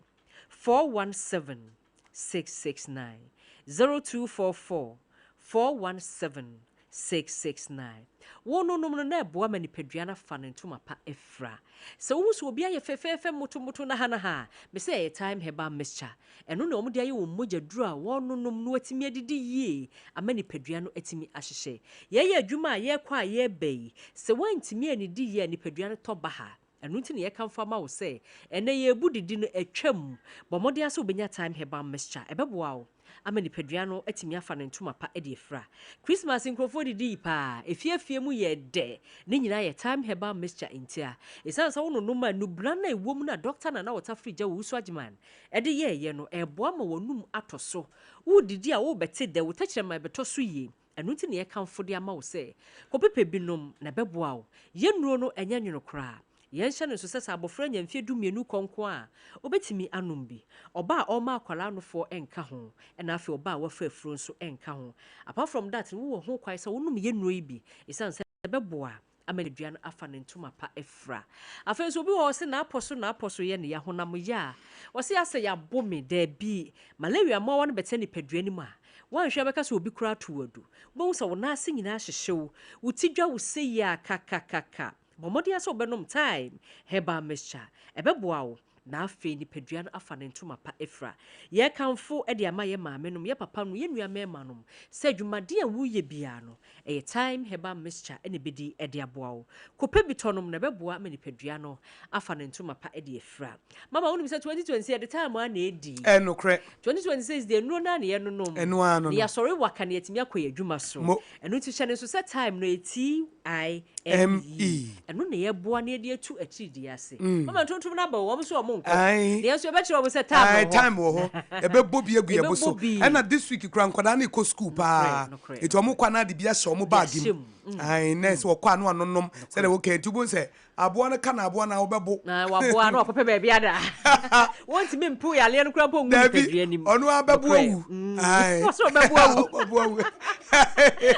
417 669. 0244 417 669. Wo no nom no na ɛboa ma nipadua no afa ne ntoma pa afira. Sɛ wohu sɛ obi ayɛ fɛfɛɛfɛ mmotommoto nahanaha a, me sɛ ɛyɛ Thyme Herbal Mixture. Ɛno na wɔde ayɛ wɔn mogya duro a wɔnonom na wɔatumi adidi yie ama nipadua no atumi ahyehyɛ. Yɛyɛ adwuma a yɛkɔ a yɛba yi, sɛ woantumi annidi yie a nipadua no tɔ baha. Ɛno nti na yɛkamfo ama wo sɛ ɛnnɛ yɛrebu didi no atwam. Bɔ mmɔden ara sɛ wobɛnya Thyme Herbal Mixture. Ɛbɛboa wo ama nipadua no atumi afa ne ntoma pa de afira. Christmas nkurɔfoɔ didi paa, efie afie mu yɛ dɛ. Ne nyinaa yɛ Thyme Herbal Mixture ntia. Ɛsiane sɛ wononom a nnubena no a ɛwɔ mu no a Dɔkta Nana Otafiri Gyawusu Agyeman de yɛeɛ no, ɛreboa ma w'anum atɔ so. Woredidi a worebɛte dɛ, wo tɛkyerɛma rebɛtɔ so yie. Ɛno nti na yɛkamfo de ama wo sɛ, kɔpepɛ bi nom, na ɛbɛboa wo. Yɛn nnuro no, ɛnyɛ nwono koraa. Yɛnhyɛ no nso sɛ sɛ abɔfra nya mfeɛ dumienu kɔ nko ara a, ɔbɛtumi anom bi. Ɔba a ɔrema akwadaa nofoɔ nka ho, ɛna afei ɔba a wafa afuro nso nka ho. Apart from that no, wowɔ ho kwan sɛ wonom yɛn nnuro yi bi, ɛsiane sɛ ɛbɛboa ama nipadua no afa ne ntoma pa afira. Afei nso obi wɔ hɔ ɔse n'apɔ so n'apɔ so yɛ ne ya, honam ya a, ɔse asɛ yɛabo me, daabi, malaria mmoawa no bɛtena nipadua no mu a, woanhwɛ a bɛka sɛ obi koraa ato wo adu. Wobɛhu sɛ wo nan ase nyinaa hyehye wo, wo ti dwa wo sei a kakakaka. Bɔ mmɔden ara sɛ wobɛnom Thyme Herbal Mixture, ɛbɛboa wo na afei nipadua no afa ne ntoma pa afira. Yɛrekamfo de ama yɛn maamenom, yɛn papanom, yɛn nua mmarimanom sɛ adwumaden a woreyɛ biara no, ɛyɛ Thyme Herbal Mixture na ɛbɛdi de aboa wo. Kɔpɛ bi tɔ nom na ɛbɛboa ama nipadua no afa ne ntoma pa de afira. Mama wonim sɛ 2026 yɛde thyme ara na ɛredi. Ɛyɛ nokorɛ. 2026 deɛ nnuro no ara na yɛnonom. Ɛno ara no Na no. yɛasɔre waka na yɛatumi akɔ yɛn adwuma so. Mo. Ɛno nti hyɛ no nso sɛ thyme no ɛyɛ T-I M M-E. E. Ɛno na yɛboa na yɛde atu akyiridie ase. Mama ntontom no aba o, wɔn nso wɔn nkɔ. Ae. Na yɛn nso yɛbɛkyerɛ wɔn sɛ time Ae, wɔ hɔ. time wɔ hɔ. Yɛbɛbɔ bi agu yɛn bo so. Yɛbɛbɔ bi. Ɛna this week koraa nkwadaa no rekɔ school paa. Nokorɛ, nokorɛ, Nti wɔn kɔ a na ade bi ahyɛ wɔn De bag ahyɛ mu. mu. Mm. Ae, na ɛsɛ wɔkɔ a na wɔanonom. Sɛdeɛ woka yi, nti wobɛhu sɛ Aboa no ka na aboa no a wobɛbo. Na waboa na wakɔpɛ baabi ada. Wontumi mpo yareɛ no koraa mpo ngu Dabi, nipadua nim. ɔno ara bɛbo Nokorɛ. awu. Ae. Ɔsɛ ɔbɛbo awu. Ɔbɛbo awu.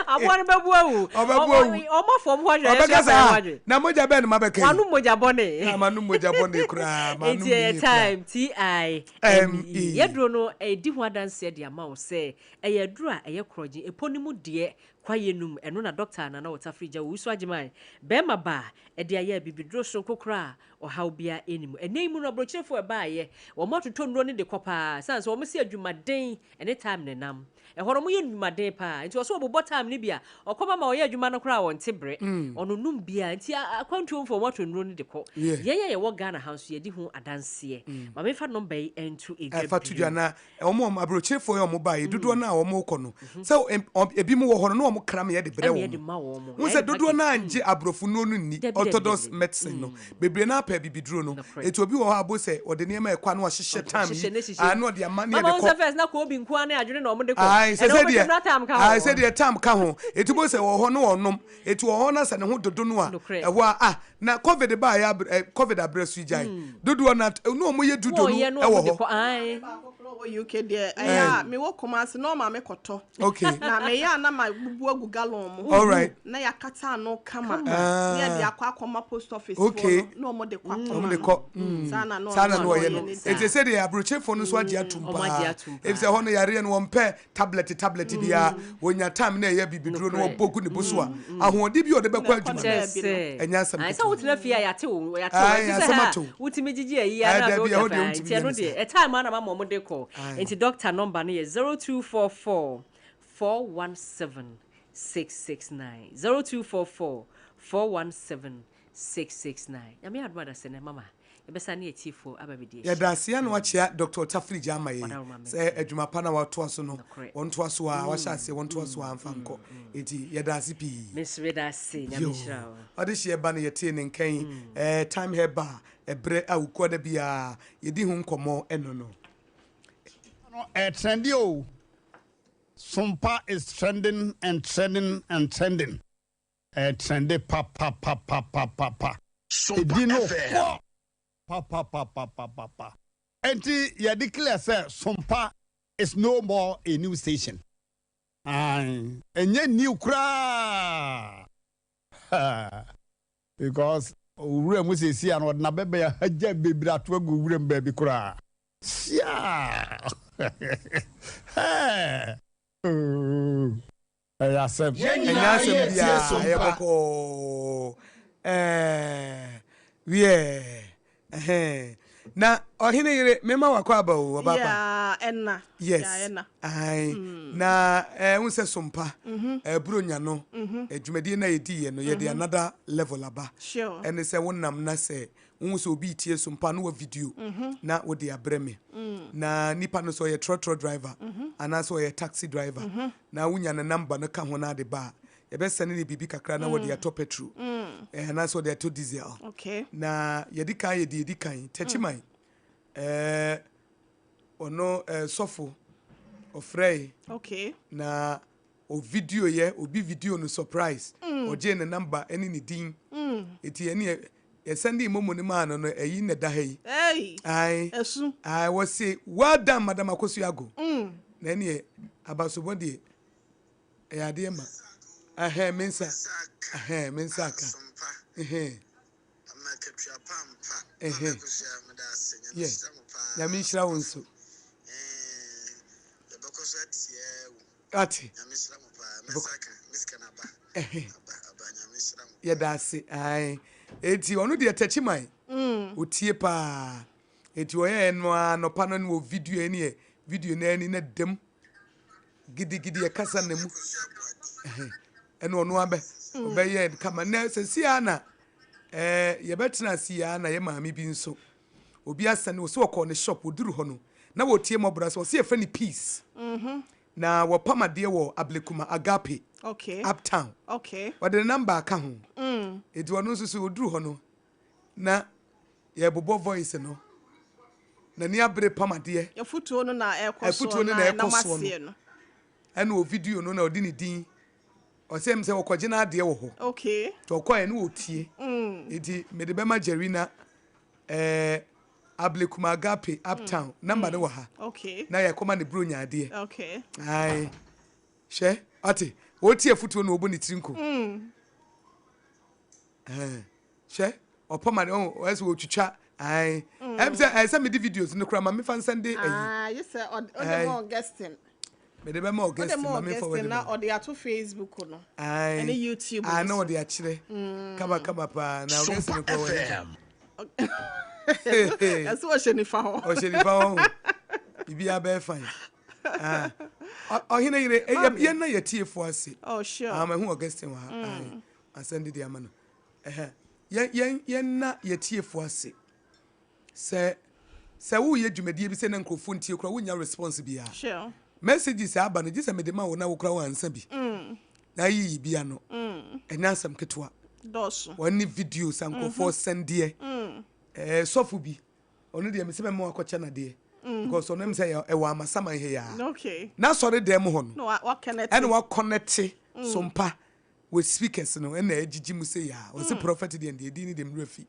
Aboa no bɛbo awu. Ɔbɛbo awu. Ɔmo afɔ ɔmo ho adwene, Ɔbɛka yɛn nso sɛ, yɛafa yɛn ho "Ah, adwene. na mogya bɛn na mabɛka yi? Wanom mogya bɔne. Na manom mogya bɔne koraa, manom Enti ne ɛyɛ yie koraa. time, T-I-M-E. M-E. Yɛduro no, ɛdi ho adanseɛ de ama wo sɛ ɛyɛ aduro a ɛyɛ korɔgyen. Ɛpɔ no mu deɛ, Kwaeɛ no mu, ɛno na Dɔkta Nana Otafiri Gya Owusu Agyeman, barima ba, de ayɛ abibiduro soronko koraa a Ɔhaw biara nni mu. Ɛnnɛ yi mu no, aburokyerefoɔ a ɛbaeɛ, wɔatotɔ nnuro no de kɔ pa ara, ɛsiane sɛ wɔse adwumaden ne time na ɛnam. Ɛhɔ no wɔyɛ nnwumaden pa ara, nti ɔse wɔbobɔ time no bi a, ɔkɔm ama ɔyɛ adwuma no koraa a ɔnte brɛ, ɔnonnom biara. Nti akwantuomfoɔ wɔatɔ nnuro no de kɔ. Yɛn a yɛwɔ Ghana ha nso yɛdi ho adanseɛ. Ma memfa nɔmba yi nto dwa Fa to bio. dwa na wɔn a aburokyerefoɔ yi a wɔbaeɛ dodoɔ no a wɔrekɔ no, sɛ ebinom wɔ hɔ no na wɔn kra ma yɛde brɛ Ɛma yɛde wɔn. ma wɔn. Wohu sɛ Yɛayɛ dodoɔ no package. ara ngye aborɔfo nnuro no nni, Dabi, dabi, orthodox dabi. medicine no. Bebree no ara pɛ abibiduro no. Nokorɛ. Enti obi wɔ hɔ a bo sɛ ɔde nneɛma ɛkɔ a na wahyehyɛ Ɔde time yi, wahyehyɛ n'ahyehyɛ ah, mu. na ɔde ama na Mama yɛde wohu kɔ. sɛ first na koobi nko ara ne adwene na wɔde kɔ. Ae, sɛ Ɛnɛ sɛ wobɛtwam deɛ, na tam ka ae, ho. sɛ deɛ tam ka ho. Enti bo sɛ wɔ hɔ na ɔnom. Enti wɔ hɔ na sɛ ne ho dodo no a, Nokorɛ. ɛhɔ a, ah, na covid baeɛ aber, eh, covid aberɛ so yi gyae. Dodoɔ no ara, na wɔyɛ dudo no Wɔyɛ na wɔ wɔde hɔ. kɔ, ae. Baako koraa wɔ UK deɛ, ɛyɛ a mewɔ Kumasi na ɔma mekɔtɔ. Okay. Na meyɛ a na mabubu agu gallon mu. All right. Na yɛakata ano kama. Kama. Na yɛde akɔ akɔma post office foɔ Okay. no, na wɔde kɔ akɔma Wɔn de no. kɔ. Saa na na Saa na ɔno na ɔyɛ ɔyɛ no. ne Enti deɛ. sɛ deɛ aburokyefoɔ no nso agye atum Wɔn agye paa. atum Efisɛ paa. ɛhɔ no yareɛ no wɔmpɛ tablet tablet biara. Wɔnya time na ɛyɛ bibiduro no Nokorɛ. wɔbɔ gu ne bo so a, ahoɔden bi a ɔde bɛkɔ Na ɛkɔ adwuma ne no, Kyerɛ baabi no. sɛ, ɛnyɛ asɛm ae, sɛ ketewa. wotena fie a yɛate wo, yɛate wo. Ae, Ɛnte sɛ asɛm ha a ato wo. wotumi gyegye ayi Ae, ara na afei dabi, wode ɛhɔ afa. deɛ Ae, wontumi nti nyɛ ɛno no deɛ, saa. ɛtime ara na mama wɔde kɔ. Ae. Nti doctor number no yɛ 0244 417 669. 0244 417 669. Nyame adom adasɛ nɛ mama yɛbɛsan ne atiefoɔ aba abɛdi ahyia. Yɛda ase a na wakyea Doctor Otafiri Gya ama yɛn Ɔdawoma sɛ mɛte. adwuma pa no a watoa so no Nokorɛ. wɔntoa so ara, wahyɛ aseɛ wɔntoa so ara mfa nkɔ. Enti yɛda ase pii. Me nso meda ase, Nyame Yoo, nhyira wo. ɔde hyeɛ ba no yɛtee ne nka yi, ɛɛ Time Herbal, ɛberɛ a Wukuada biara yɛdi ho nkɔmmɔ ɛno no. No ɛtrendi o. Sompa is trending and trending and trending. Ɛtrendi papapapapapa. Sompa Edi no FM. kɔ papapapapapa. Enti yɛ declare sɛ Sompa is no more a new station. Ae, ɛnyɛ new koraa. Because owura mu seesei a no ɔde n'abɛbɛn ahagya bebree ato agu owura mu baabi koraa. Siaa! Hɛɛ! Ooh! Ɛyɛ asɛm. Yɛn Ɛnyɛ nyinaa asɛm yɛretie biara, ɛyɛ Sompa. bɔkɔɔ. Ɛɛ, wiɛ, ɛhɛn. Na ɔhene yere, mema wakɔ aba o, ɔba pa. Yeah, ɛna. Yes, Yeah, ɛna. ae. Na ɛɛ, wohu sɛ Sompa, ɛɛ, Buronya no, dwumadie no a yɛdiiɛ no, yɛde another level aba. Sure. Ɛne sɛ wonam na sɛ wohu sɛ obi retie Sompa na wa video na wode abrɛ me. Na nipa no sɛ ɔyɛ trɔtrɔ driver anaasɛ ɔyɛ taxi driver na wonya ne number no ka ho na ade ba a, yɛbɛsɛne ne biribi kakra na wɔde atɔ petrol eh, anaasɛ wɔde atɔ diesel. Okay. Na yɛde kan yɛ deɛ ɛdi kan Techiman eh, ɔno eh, sɔfo ɔfrɛe Okay. na o video yɛ obi video no surprise ɔgyee ne number ɛne ne din eti ɛne yɛ yɛsɛnde momo no maa no no ɛyi na ɛda ha yi Hey. ae Ɛsu. ae wɔse well done madam Akosua Ago na ɛneɛ abasobɔ deɛ ɛyɛ adeɛ ma ɛhɛn me nsa ɛhɛn me nsa aka ɛhɛn ɛhɛn yɛ nyame nhyira wo nso Ate. Yɛda ase. Ae. Eti ɔno deɛ Takyiman. Otie paa. Eti ɔyɛɛ no ara anɔpa no ne wɔ video ɛne yɛ video no ani na dam. Gidigidi ɛkasa na mu. Ɛna ɔno abɛ ɔbɛyɛ kama. Na sɛsi ara na ɛɛ yɛbɛtena ase yi ara na yɛ maame bi nso. Obi asɛne ɔsɛ ɔkɔɔ ne shop ɔduru hɔ no na wɔtie mmɔbra sɛ ɔsɛ yɛfrɛ no Peace. Na wɔpam adeɛ wɔ Ablekuma Agape Okay. Uptown. Okay. Ɔde ne number aka ho. Enti ɔno nso so ɔduru hɔ no na yɛbobɔ voice no. N'ani abere pam adeɛ. Afutuo no na ɛkɔ soɔ Afutuo no na na ɛkɔ ɛnam soɔ aseɛ no. no. Ɛna ɔvideo no na ɔde ne din. Ɔsɛ m sɛ ɔkɔgye n'adeɛ wɔ hɔ. Okay. Nti ɔkɔɛ no ɔtie. Enti mede bɛma Jerina ɛɛ Ablekuma Agape Uptown number no wɔ ha. Okay. Na yɛkɔma ne buronya adeɛ. Okay. Ae. Hwɛ, ɔte, ɔretie afotuo na ɔbɔ ne tiri nko. Ɛɛ, hwɛ, ɔpam ade, ɔho, ɔyɛ sɛ ɔtwitwa. Ae. Ɛm sɛ, ɛyɛ sɛ mede videos no koraa ma mefa nsɛnde ayi. Ah, yi sɛ ɔde ɔde ma Augustine. Mede bɛma Ɔde Augustine ma ma memfa Augustine w'anim na a. ɔde ato Facebook no. Ae. Ɛne YouTube Ah, no na so. ɔde akyerɛ. Kama kama paa. Na Augustine Sompa koraa w'ani gye. FM. Ɛsɛ ɔhyɛ nifa hɔ. Ɔhyɛ nifa hɔ ho. Biribiara bɛyɛ fine. Ah, ɔhene yere, eh, yɛn na yɛtiefo ase. Oh, sure. Ah, mahu Augustine wɔ ha. Mm. Asɛm didi ama no. Ɛhɛ. Yɛn yɛn yɛn na yɛtiefo ase. Sɛ sɛ woyɛ dwumadie bi sɛ na nkurɔfoɔ ntie koraa wonnya response biara. Sure. Messages a aba no gye sɛ mede ma wo na wo koraa woansa bi. Na ayiyi bi ano. Ɛnyɛ asɛm ketewa. Dɔɔso. Wɔn ne videos a nkurɔfoɔ sɛndeɛ. Ɛɛ sɔfo bi ɔno deɛ mesɛ mɛma wakɔkyɛ nadeɛ. Because ɔno ɛm sɛ ɛwɔ amasaman ha yi ara. Okay. N'asɔre dan mu hɔ no. Na wa connect. Ɛna wa connect sompa. Wɔ speakers no ɛna ɛgyigyi mu sei aa ɔse prophet deɛ ndeɛ edin no deɛ me werɛ fi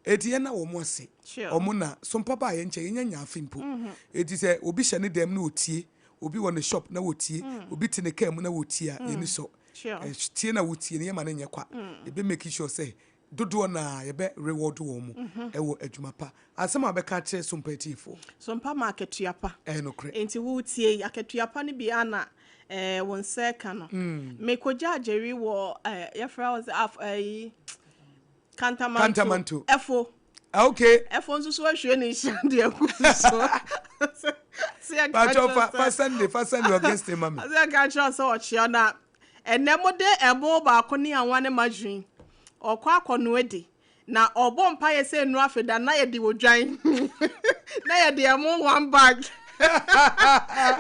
eti yɛna wɔn ase wɔn na sompa baa yɛn nkyɛn yɛnya nya afe mpo eti sɛ obi hyɛ ne dɛm na otie obi wɔ ne shop na otie obi te ne car mu na otie a yɛni sɔ tie na wotie no yɛma no nyɛ kwa yɛbɛ make sure sɛ Dodoɔ no ara yɛbɛ reward wɔn wɔ adwuma pa. Asɛm a wobɛka akyerɛ Sompa atiefoɔ? Sompa ma akatua pa. Ɛyɛ nokorɛ. Enti woretie yi, akatua pa no bi ara na eh, wo nsa reka no. Mekɔgyaa Jerry wɔ eh, yɛfrɛ hɔ sɛ af, ayi, Kantamanto. Kantamanto. Ɛfo. Ah, okay. Ɛfo nso so ahwie ne nhyira de agu so. Sɛ yɛka Pakyɛ kyerɛ fa, sɛ- fa Sunday, fa Sunday Augustine ma me. Sɛ yɛka kyerɛ sɛ ɔkyea na Ɛnnɛ mode ɛmo baako ne anwa ne margarine ɔkɔ akɔnoa adi na ɔbɔ mpaeɛ sɛ nnuru afeda na yɛde odwan na yɛde ɛmo one bag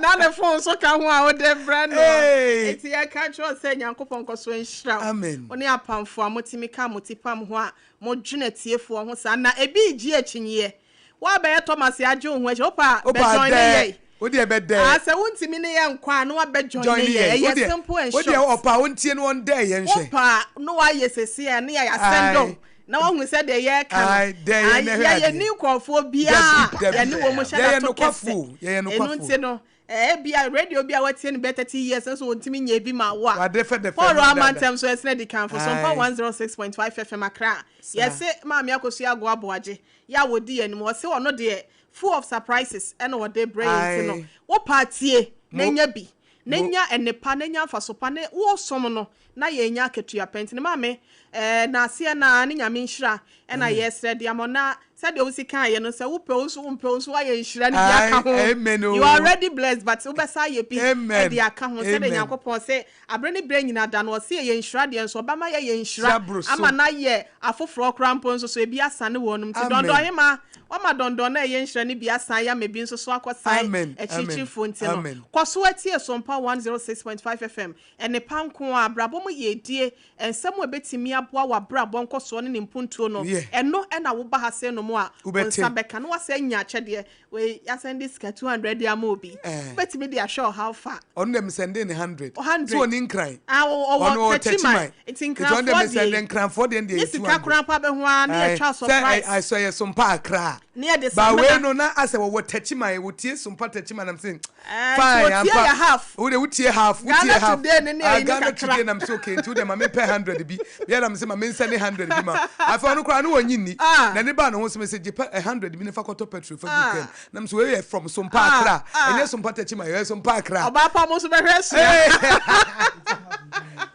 na ne phone nso ka ho a wode brɛ no. Enti yɛka kyerɛ wo sɛ Nyankopɔn nkɔ so nhyira wo. Amen. Wo ne apamfo a motumi ka mo ti pam ho a modwene atiefoɔ ho saa na ebi regye akyinnyeɛ. Woabɛyɛ Thomas agye wo ho akyi. Wopɛ a, Wopɛ bɛ a join ne dɛ. yɛn. Wo deɛ bɛ dɛ. Ah, sɛ wontumi ne yɛn nkɔ a, na wabɛ join Join ne ne yɛn. yɛn. Wo Ɛyɛ deɛ, simple and wo deɛ short. ɔpɛ a wontie na ɔndɛɛ yɛn nhwɛ. Wopɛ a, na wayɛ sɛsi a, na yɛ asɛndɔ Ae. wo. Na wahu sɛ deɛ yɛreka no, Ae, dɛ yɛn ae, na ɛhwɛ yɛyɛ adeɛ. ni nkurɔfoɔ biara Dabi, dabi. yɛne wɔn hyɛ Yɛyɛ da to nokwafo kɛse. o, yɛyɛ Ɛno nokwafo. nti no, eh, ebia radio bi a watie no bɛyɛ 30 years nso wɔntumi nyɛ bi ma wo a. Wadɛfɛdɛfɛ Paul no ama dada. ntɛm so ɛsene adikanfo so mpa Ae. 106.5 FM Accra. Saa. Yɛse Maame Akosua Agoa Boagye. Yɛ a wɔdi yɛn anim. Ɔse ɔno deɛ full of surprises ɛna ɔde brɛ yɛn nti no Ae. wo paa tie na Mo. nya bi na Mo. nya nnepa na nya mfaso pa na wo som no na yɛn nya akatua pa nti no maame eh naaseɛ naa ne Nyame nhyira ɛna Amen. yɛsrɛ de ama wo na sɛdeɛ wosi kaeɛ no sɛ wopɛ wo nso wompɛ wo nso woayɛ nhyira no bi aka Ae ho amen you are oo. already blessed but wobɛsa ayɛ bi Amen. de aka ho sɛdeɛ Amen. Nyankopɔn se Aberɛ ne berɛ nyinaa da no, ɔse yɛyɛ nhyira deɛ nso ɔbɛma yɛayɛ nhyira Hyira boro so. ama no ayɛ afoforɔ koraa mpo nso so ebi asane wɔnom nti Amen. Dɔndɔn Hemaa wama dɔndɔn no a ɛyɛ nhyira no bi asan ama ebi nso so akɔsan Amen. Amen. akyirikyirifoɔ nti no Amen. kɔ so tie Sompa 106.5 FM nnepa nko ara abrabɔ mu yiedie nsɛm a ɛbɛtumi aboa w'abrabɔ nkɔsoɔ ne ne mpuntuo no Yeah. ɛno na woba ha sei nom a wo Wobɛte. nsa bɛka na woasan anya akyɛdeɛ Wei yɛasan de sika 200 de ama obi. Eh. Wobɛtumi de ahwɛ ɔhaw fa. Ɔno deɛ mesɛnde ne 100. 100. So ɔni nkran. Ah, ɔwɔ Ɔno ɔwɔ Techiman. Techiman. Nti Nti ɔno deɛ nkranfoɔ mesɛnde deɛ. nkranfoɔ deɛ deɛ Ne yɛ sika 200. koraa mpo abɛho ara ne Ae, yɛtwa sɛ surprise. ɛ sɛ ɛyɛ Sompa Accra. Ne yɛde Ba wei samina. no na asɛ wɔwɔ Techiman, wɔtie Sompa Techiman na mesɛ Eh, nti fine wɔtie ampa. yɛ half. Wo deɛ wotie half, wotie Ghana half. Today ne ne Ah, ayi ne Ghana kakra. Today na mesɛ okay, nti wo deɛ ma mempɛ 100 bi. Bia na mesɛ ma mensɛne 100 bi ma. Afei ɔno koraa ne wɔnyi nni. Ah. N'ani baa ne ho so mesɛ gye pɛ 100 bi ne fa kɔtɔ petrol fa gu Ah. kaa mu. Na mesɛ wei yɛ from Sompa Ah, Accra. ah. Ɛnyɛ Sompa Techiman, ɛyɛ Sompa Accra. Ɔbaa pa mo nso bɛhwɛ asua.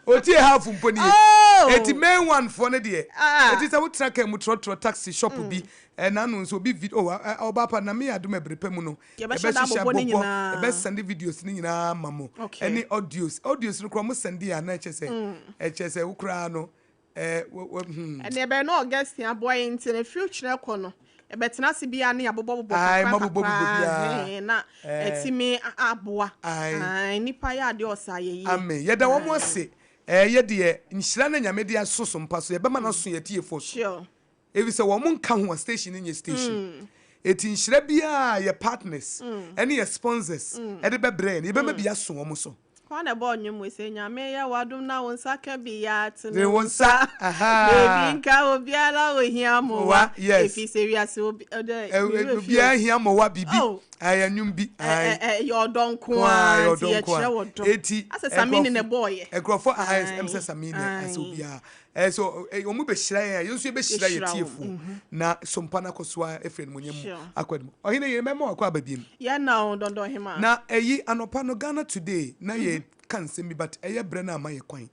Otie half mpo nie. Oh. Eti main one foɔ no deɛ. Ah. Eti sɛ wotena kaa mu trɔtrɔ taxi shop bi. Ɛna no nso obi video oh ɔbaa pa na me adom ɛbere pa mu no. Yɛbɛhyɛ da Yɛbɛhyehyɛ abobɔ ne abobɔ, nyinaa. yɛbɛ sɛnde videos no nyinaa ama mo. Okay. Ɛne audios. Audios no koraa mo sɛnde a na ɛkyɛ sɛ ɛkyɛ sɛ wo koraa no ɛɛ wɔ wɔ hmm. Ɛnna ɛbɛyɛ na Augustine aboa yɛn nti no ɛfiri kyerɛ kɔ no yɛbɛtena ase biara ne yɛabobɔbobɔ Ae, kakra moabobɔbobɔ kakra biara. hɛn na Ɛɛ. ɛtumi aboa. Ae. Ae, nnipa yɛ adeɛ ɔsa ayɛ yie. Amen. Yɛda wɔn ase. Ɛɛ yɛ deɛ nhyira na Nyame de aso so mpa so yɛbɛma no aso yɛn atiefoɔ so. Sure. Efisɛ wɔn nka ho a station no nyɛ station. Eti nhyira biara a yɛ partners ɛne yɛ sponsors ɛde bɛbrɛ yɛn no yɛbɛma bi aso wɔn so. Hwan na ɛbɔɔ nnwom wei sɛ Nyame yɛ w'adom na wo nsa ka bi ya tene Tene wo wo nsa nsa, ahaa. Baby nka obiara ohia mmoa Mmoa, yes. Efi sɛ wiase obi ɔdɛ Ɛ- ɛ- me werɛ fi o. Obiara hia mmoa biribi. Oh. Ɛyɛ nnwom bi. Ɛ- Ae. ɛ- ɛ- Ɛyɛ ɔdɔ nko Nko ara, ara ɛyɛ nti ɔdɔ nko yɛkyerɛ ara. ɔdɔ. Eti Asɛ Samini na nkurɔfo ɛbɔɔyɛ. nkurɔfo ae Ae, ɛm sɛ Samini asɛ ae. obiara. Ɛɛ so ɛ wɔn bɛhyira yɛn a yɛn nso yɛbɛhyira yɛn Yɛhyira wɔn. tiefoɔ na sompa no akɔ so ara afiri animuonyam mu Sure. akɔ anim. Ɔhene yere mɛma wakɔ aba biem. Yɛn na o dɔndɔn hemaa. Na ɛyi anɔpa no Ghana Today na yɛ ka nsɛm bi but ɛyɛ brɛ no ama yɛ kwan.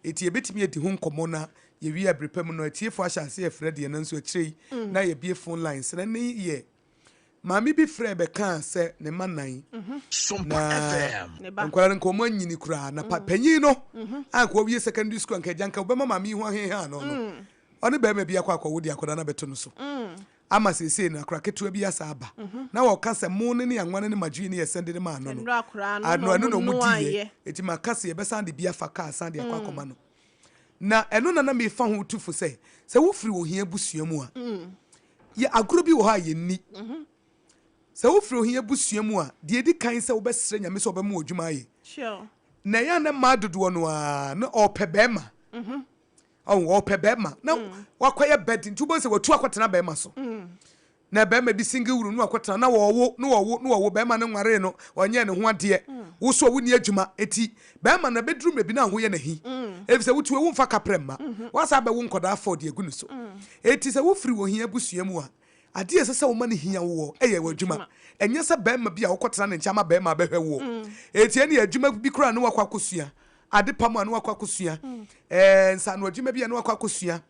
Eti yɛbɛtumi adi ho nkɔmmɔ na Yɛwie a bere pa mu no atiefo ahyɛ ase refrɛ deɛ nanso akyire yi na yɛabue phone lines na ne yɛ Maame bi frɛɛ bɛkaa sɛ ne mma nnan na nkwadaa no nka wɔn anyini koraa na pa panyin no a nka wawie secondary school anka agya nka wɔbɛma maame yi ho aheha no no ɔne barima bi akɔ akɔwo de akwadaa no abɛto no so ama seesei no akora ketewa bi asa aba na wɔka sɛ mo ne ne anwa no ne margarine ne yɛsɛn de ne maa no no ano ɛno na wɔn diiɛ eti ma ka sɛ yɛbɛsan de bi afa kaa san de akɔ akɔma no na ɛno na na mefa ho tu fo sɛ sɛ wofiri ohia abusua mu a Yɛ agorɔ bi wɔ hɔ a yɛnni. Sɛ wofiri ohia abusua mu a, deɛ ɛdi kan sɛ wobɛsrɛ Nyame sɛ ɔbɛma wo adwuma ayɛ. Na ɛyɛ a na mmaa dodoɔ no ara na ɔrepɛ bɛrima. Ɔho, ɔrepɛ bɛrima. Na wakɔyɛ bɛdi, nti wobɛhu sɛ watu akɔtena bɛrima so. Na bɛrima bi single room na wakɔtena, na wɔwo, na wɔwo, na wɔwo, bɛrima no nwaree no, ɔnyɛɛ ne ho adeɛ. Wo so a wonni adwuma, eti bɛrima no ɛbɛduru mmerɛ bi na ho yɛ no ahi. Ɛfiri sɛ wotu a womfa kaprɛ mma. Woasan abɛwo nkwadaa fɔɔ de agu ne so. Enti sɛ wofiri ohia abusua mu a, adeɛ a ɛsɛ sɛ woma no hia woɔ yɛ w'adwuma. Ɛnyɛ sɛ barima bi a wokɔtena ne nkyɛn ama barima abɛhwɛ woɔ. Enti ɛnneɛ adwuma bi koraa a na woakɔ akɔsua, adepam a na woakɔ akɔsua, ɛɛ nsaano adwuma bi a na woakɔ akɔsua,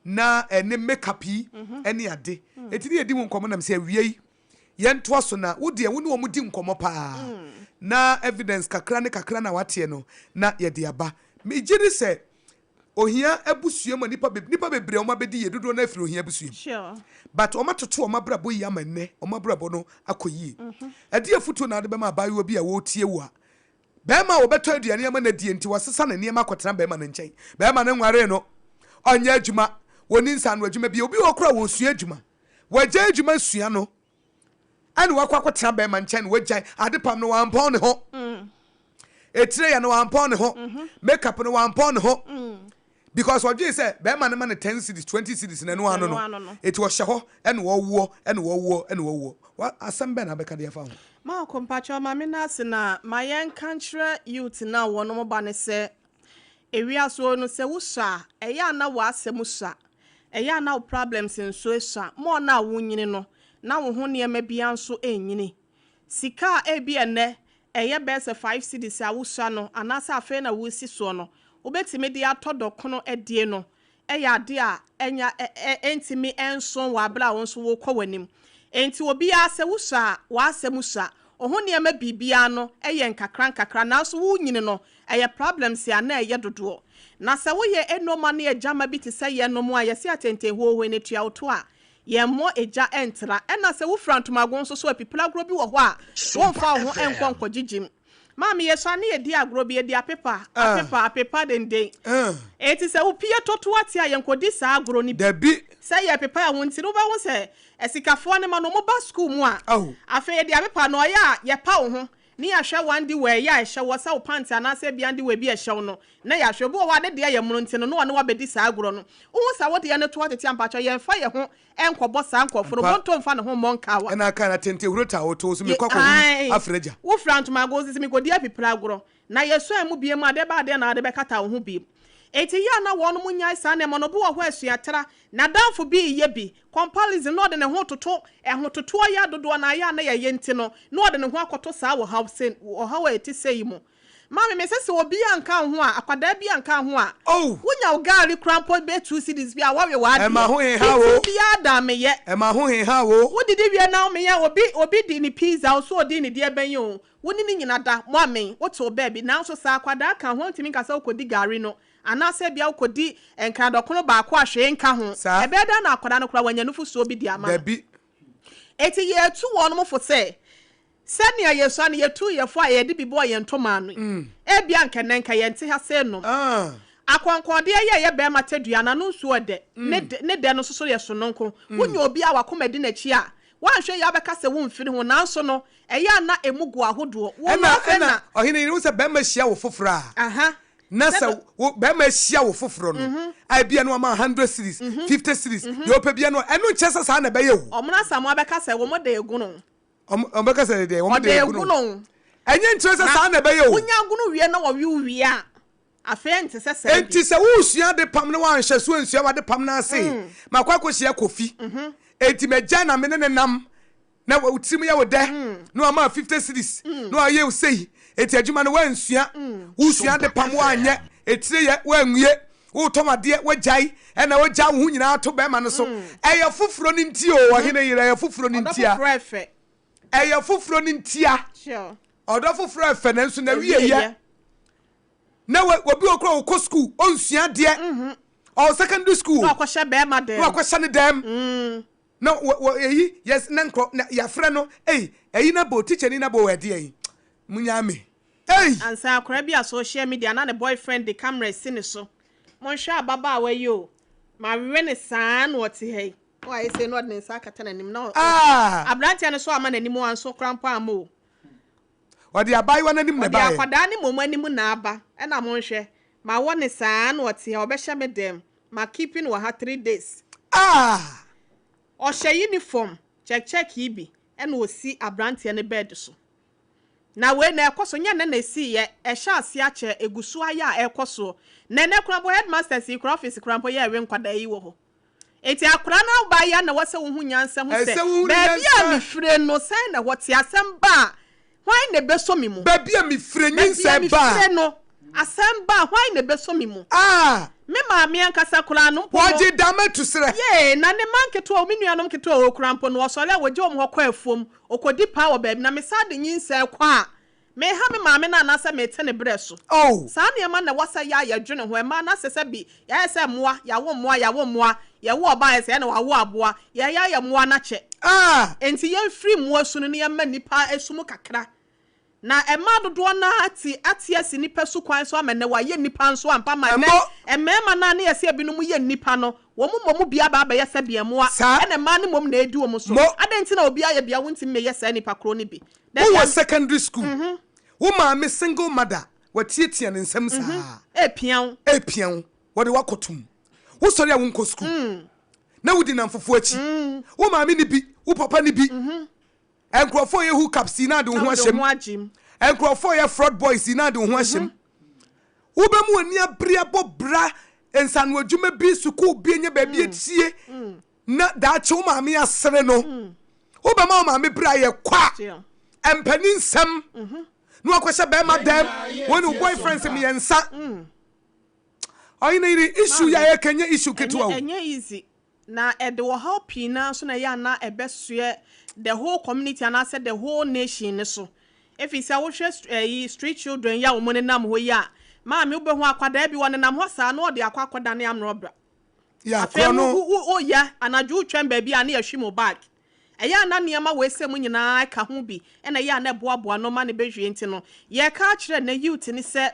na ɛne makeup yi ne ade. Enti ne yɛdi ho nkɔmmɔ nam sɛ awia yi yɛntoa so na wo deɛ wo ne wɔn di nkɔmmɔ paa na evidence kakra ne kakra na wateɛ no na yɛde aba. Megye di sɛ Ohia abusua mu a nipa beb nipa bebree a wɔn abɛdi yie dodoɔ no ara firi ohia abusua mu. Sure. But wɔn atoto wɔn abrabɔ yie ama nnɛ wɔn abrabɔ no akɔ yie. Ɛdeɛn afutuo na wode bɛma abaayewa bi a ɔretie wo a barima a ɔbɛtɔ aduane ama no adie nti wasesa ne nneɛma akɔtena barima no nkyɛn. Barima no nwaree no, ɔnyɛ adwuma, ɔnni nsaano adwuma bi. Obi wɔ hɔ koraa a ɔresua adwuma. Wagyae adwuma sua no ɛna wakɔ akɔtena bɛrima nkyɛn na wagyae adepam no wampɔn ne ho etire yɛ no wampɔn ne ho makeup no wampɔn ne ho because ɔdwen sɛ bɛrima no ma no ten cedis 20 cedis na ɛno ano no eti ɔhyɛ hɔ ɛna ɔwoɔ ɛna ɔwoɔ ɛna ɔwoɔ wa asɛm bɛn na abɛka de afa ho. Maako mpakyɛw ma me nase na ma yɛn nka nkyerɛ youth no a wɔnom ba no sɛ Ewiase hɔ no sɛ wo sua a, ɛyɛ a na w'asɛm sua, ɛyɛ a na wo problems nso sua, more no a wo nyini no, na wo ho nneɛma biara nso renyini. Sika a ebia ɛnnɛ ɛyɛ bɛyɛ sɛ five cedis a wo sua no anaasɛ afei na woresi soɔ no, wobɛtumi de atɔ dɔkono adie no, yɛ adeɛ a ɛnya ɛ ɛntumi nso wɔ aberɛ a wo nso worekɔ w'anim. Enti obiara sɛ wosua a, w'asɛm sua. Wo ho nneɛma biribiara no yɛ nkakra nkakra nanso worenyini no, ɛyɛ problems a na ɛyɛ dodoɔ. Na sɛ woyɛ enoma ne agyama bi te sɛ yɛnom a yɛse atɛntɛnhohoe no tua wo to a, yɛmmɔ egya ntra. Ɛna sɛ wofira ntomago nso so a, pipiragorɔ bi wɔ hɔ a womfa wo ho nkɔ nkɔgyegyem. Maame, yɛsua ne yɛdi agorɔ bi, yɛdi apepa, apepa, apepa denden. Enti sɛ wopue tɔ to ate a, yɛnkɔdi saa agorɔ no bi. Dabi. Sɛ yɛpepa ɛho nti no, wobɛhu sɛ asikafoɔ no ma no, wɔba sukuu mu a, afei yɛde apepa no, ɔyɛ a yɛpa wo ho, ne yɛahwɛ w'andewear yi a ɛhyɛ wo, sɛ wo pant anaasɛ ebia andewear bi a ɛhyɛ wo no, na yɛahwɛ. Obi wɔ hɔ a, ne deɛ yɛ mono nti no, na ɔne wo abɛdi saa agorɔ no. Wohu sɛ wo deɛ no to atete a, mpakyɛw yɛmfa yɛn ho nkɔbɔ saa nkurɔfo no, Ampa. bonto mfa ne ho mmɔ nkawa. Ɛna aka na tente huro taa woto so Ye, mekɔ akɔhunu ae, afrɛ agya. wofira ntomago sisi mekɔdi apipire agorɔ. Na yɛsuan mu biom a, dɛbɛ adeɛ na wode bɛkata wo ho biom. Enti yɛ a na wɔnom nnyae saa nneɛma no, obi wɔ hɔ a asuatra, n'adamfo bi reyɛ bi, comparison, na ɔde ne ho toto, ɛhototoɔ yɛ dodoɔ no ara yɛ a na yɛyɛ nti no, na ɔde ne ho akɔto saa ɔhaw se, ɔhaw a ɛte sei mu. Maame mese sɛ obi anka wo ho a, akwadaa bi anka wo ho a, Oh! wonya wo gari koraa mpo bɛyɛ 2 cedis bi a, woawe w'adeɛ. Ɛma ho heha wo. Titi biara da meyɛ. Ɛma ho heha wo. Wodidi wie na womeyɛ, obi, obi di ne pizza o, so ɔdi ne deɛ bɛn o, wo ne no nyina da, moamen, wote wo baabi. Nanso sɛ akwadaa ka ho a, wontumi nka sɛ wokɔdi gari no, anaasɛ ebia wokɔdi nkradɔkono baako a hwee nka ho. Saa. Ɛbɛyɛ dɛn na akwadaa no koraa wanya nufosuo bi de ama no? Dabi. Enti yɛtu wɔnom fo sɛ, Sɛnea yesua no, yetuu yɛn fo a yɛde bi bɔɔ yɛn ntoma ano yi. Ebia anka nnɛ nka yɛnte ha sɛ nom. Akɔnkɔndeɛ yɛ ɛyɛ barima tadua, n'ano nsuo ɔdɛ, ne dɛ, ne dɛ no nso so yɛ sononko. Wonya obi a w'akoma di n'akyi a, woanhwɛ yie a wobɛka sɛ womfiri ho, nanso no, ɛyɛ a na emu gu ahodoɔ. Wo no, Ɛna, afei ɛna, na. ɔhene yere, wohu sɛ barima hyia wo foforɔ a, Aha. na Sɛ sɛ do. wo, barima hyia wo foforɔ no, a ebia na wama wo hundred cedis, 50 cedis, deɛ ɔpɛ biara no, ɛno nkyerɛ sɛ saa na ɛbɛyɛ o. Wɔn asamoah bɛka sɛ wɔn de regono. Ɔmo bɛka sɛ deɛ wɔn de Ɔde egono. egono. Ɛnyɛ nkyerɛ sɛ saa na ɛbɛyɛ o. Wonya gono wie na wɔwe wo wie a, afei ɛnte sɛ saa Enti bio. sɛ woresua adepam na woanhyɛ so ansua w'adepam no ase, makɔ akɔhyia Kofi, enti magyae na me ne no nam, na wo tirim yɛ wo dɛ, na wama wo 50 cedis, na wayɛ wo sei, enti adwuma no woansua, wosua adepam woanyɛ, etire yɛ woanwie. Wotɔn adeɛ, wagyae, ɛna wagya wo ho nyinaa ato bɛrima no so. Ɛyɛ foforɔ no nti o, ɔhene yere, ɛyɛ foforɔ no Ɔdɔ ntia. foforɔ ɛfɛ. Ɛyɛ foforɔ no ntia. Sure. Ɔdɔ foforɔ ɛfɛ nanso na wie yɛ. Ɛwieɛ. Na obi wɔ kora ɔkɔ school, ɔnsua adeɛ. Ɔwɔ secondary school. Na wakɔhyɛ bɛrima dɛm. Na wakɔhyɛ ne dɛm. Na wɔ wɔ eyi yes na nkorɔ na yafrɛ no ei eyi na bo teacher ni na bo ɛdeɛ yi munyaa me ei. Ansa akwadaa bi a social media na ne boyfriend de camera asi ne so. Monhwɛ ababaawa yi o, mawe no saa na ɔte ha yi. Na wayɛ sei na ɔde ne nsa akata n'anim na Ah! aberanteɛ no nso amma n'anim anso koraa mpo amma o. Ɔde abaayewa no anim na Ɔde ɛbaeɛ. akwadaa no mmom anim na aba ɛna monhwɛ, mawɔ no saa na ɔte ha, ɔbɛhyɛ me dɛm, ma keep no wɔ ha 3 days. Ah! Ɔhyɛ uniform check check yi bi ɛna ɔsi aberanteɛ no bed so. Na wei na ɛkɔ so, nyɛ nnɛ na ɛsiiɛ, ɛhyɛ aseɛ akyɛ, ɛgu so ayɛ a ɛrekɔ soɔ. Na ɛnnɛ koraa mpo headmasters yi koraa office koraa mpo yɛ ɛwe nkwadaa yi wɔ hɔ. Enti akwadaa no aba yi a na ɛwɔ sɛ wohu nyansa hu sɛ Ɛsɛ wohu ne baabi a nyansa. mefire no sɛn na ɛhɔ te, asɛm ba a hwan na ɛbɛsɔ me mu? Baabi a mefire Baabi a nyinsɛn ba a. mefire no asɛm ba a hwan na ɛbɛsɔ me mu? Ah! Me maame ankasa koraa no mpo no. Wɔgye dam atu serɛ. Yee, na ne mma nketewa, me nuanom nketewa a wɔkura mpo no, wɔsɔre a wɔgye wɔn hɔ kɔ afuom, wɔkɔdi paa wɔ baabi, na mesan de nyinsɛn kɔ a, meha me maame no anaasɛ mete ne berɛ so. Oh! Saa nneɛma na ɛwɔ sɛ yɛ a yɛdwene ho. Mmaa no asɛ sɛ bi, yɛayɛ sɛ mmoa, yɛawo mmoa, yɛawo mmoa, yɛwo ɔbaa ayɛ sɛ yɛn na wɔawo aboa, yɛyɛ ayɛ mmoa no akyɛ. Ah! Enti yɛmfiri mmoa su no na yɛmma nnipa su mu kakra. Na mmaa dodoɔ no ara te ate asi nnipa su kwan so ama nnɛ wɔayɛ nnipa nso ampa ma nnɛ Ɛmmɔ. mmarima no a na yɛse ebinom yɛ nnipa no, wɔn mmom bi aba abɛyɛ sɛ beamoa, Saa. ɛna mmaa no mmom na ɛredi wɔn so. Mo. Adɛn nti na obiara yɛ bea wontumi mmɛyɛ saa nnipa korɔ no bi? Da Wowɔ biara. secondary school, wo maame single mother, watiatia ne nsam saa. Ɛrepia wo. Ɛrepia wo, wɔde wo akɔto mu. Wosɔre a wonkɔ school, na wodi nnamfofoɔ akyi. Wo maame ni bi, wo papa ni bi. Nkurɔfoɔ yɛ hookups yi na de wo ho ahyɛ mu. Nkurɔfoɔ yɛ fraud boys yi na de wo ho ahyɛ mu. Wobɛmu ani abere abɔ bra nsano adwuma bi sukuu bi anya baabi atie na daakye wo maame asere no. Wobɛma wo maame bere ayɛ kwa. Mpani nsɛm na wakɔhyɛ bɛrima dɛm wɔn ne wo boyfriends mmiɛnsa. Ɔyene yere issue yɛ ayɛ kɛnyɛ issue ketewa o. Ɛnyɛ easy. Na ɛde ɔhaw pii no ara nso na ɛyɛ a na ɛbɛsoɛ the whole community anaasɛ the whole nation no so. Ɛfiri sɛ wohwɛ ɛyi street children yi a wɔn nenam hɔ yi a, maame wobɛhu akwadaa bi ɔnenam hɔ saa na ɔde akɔ akɔdane amrɔbra. Yɛ Afei akorɔ wo no. wo wo woyɛ anadwo wotwam baabi a na yɛahwim wo bag. Ɛyɛ a na nneɛma wei sɛ mu nyinaa ka ho bi na ɛyɛ a na ɛboaboa ano ma no bɛhwie nti no, yɛreka akyerɛ nnɛ youth no sɛ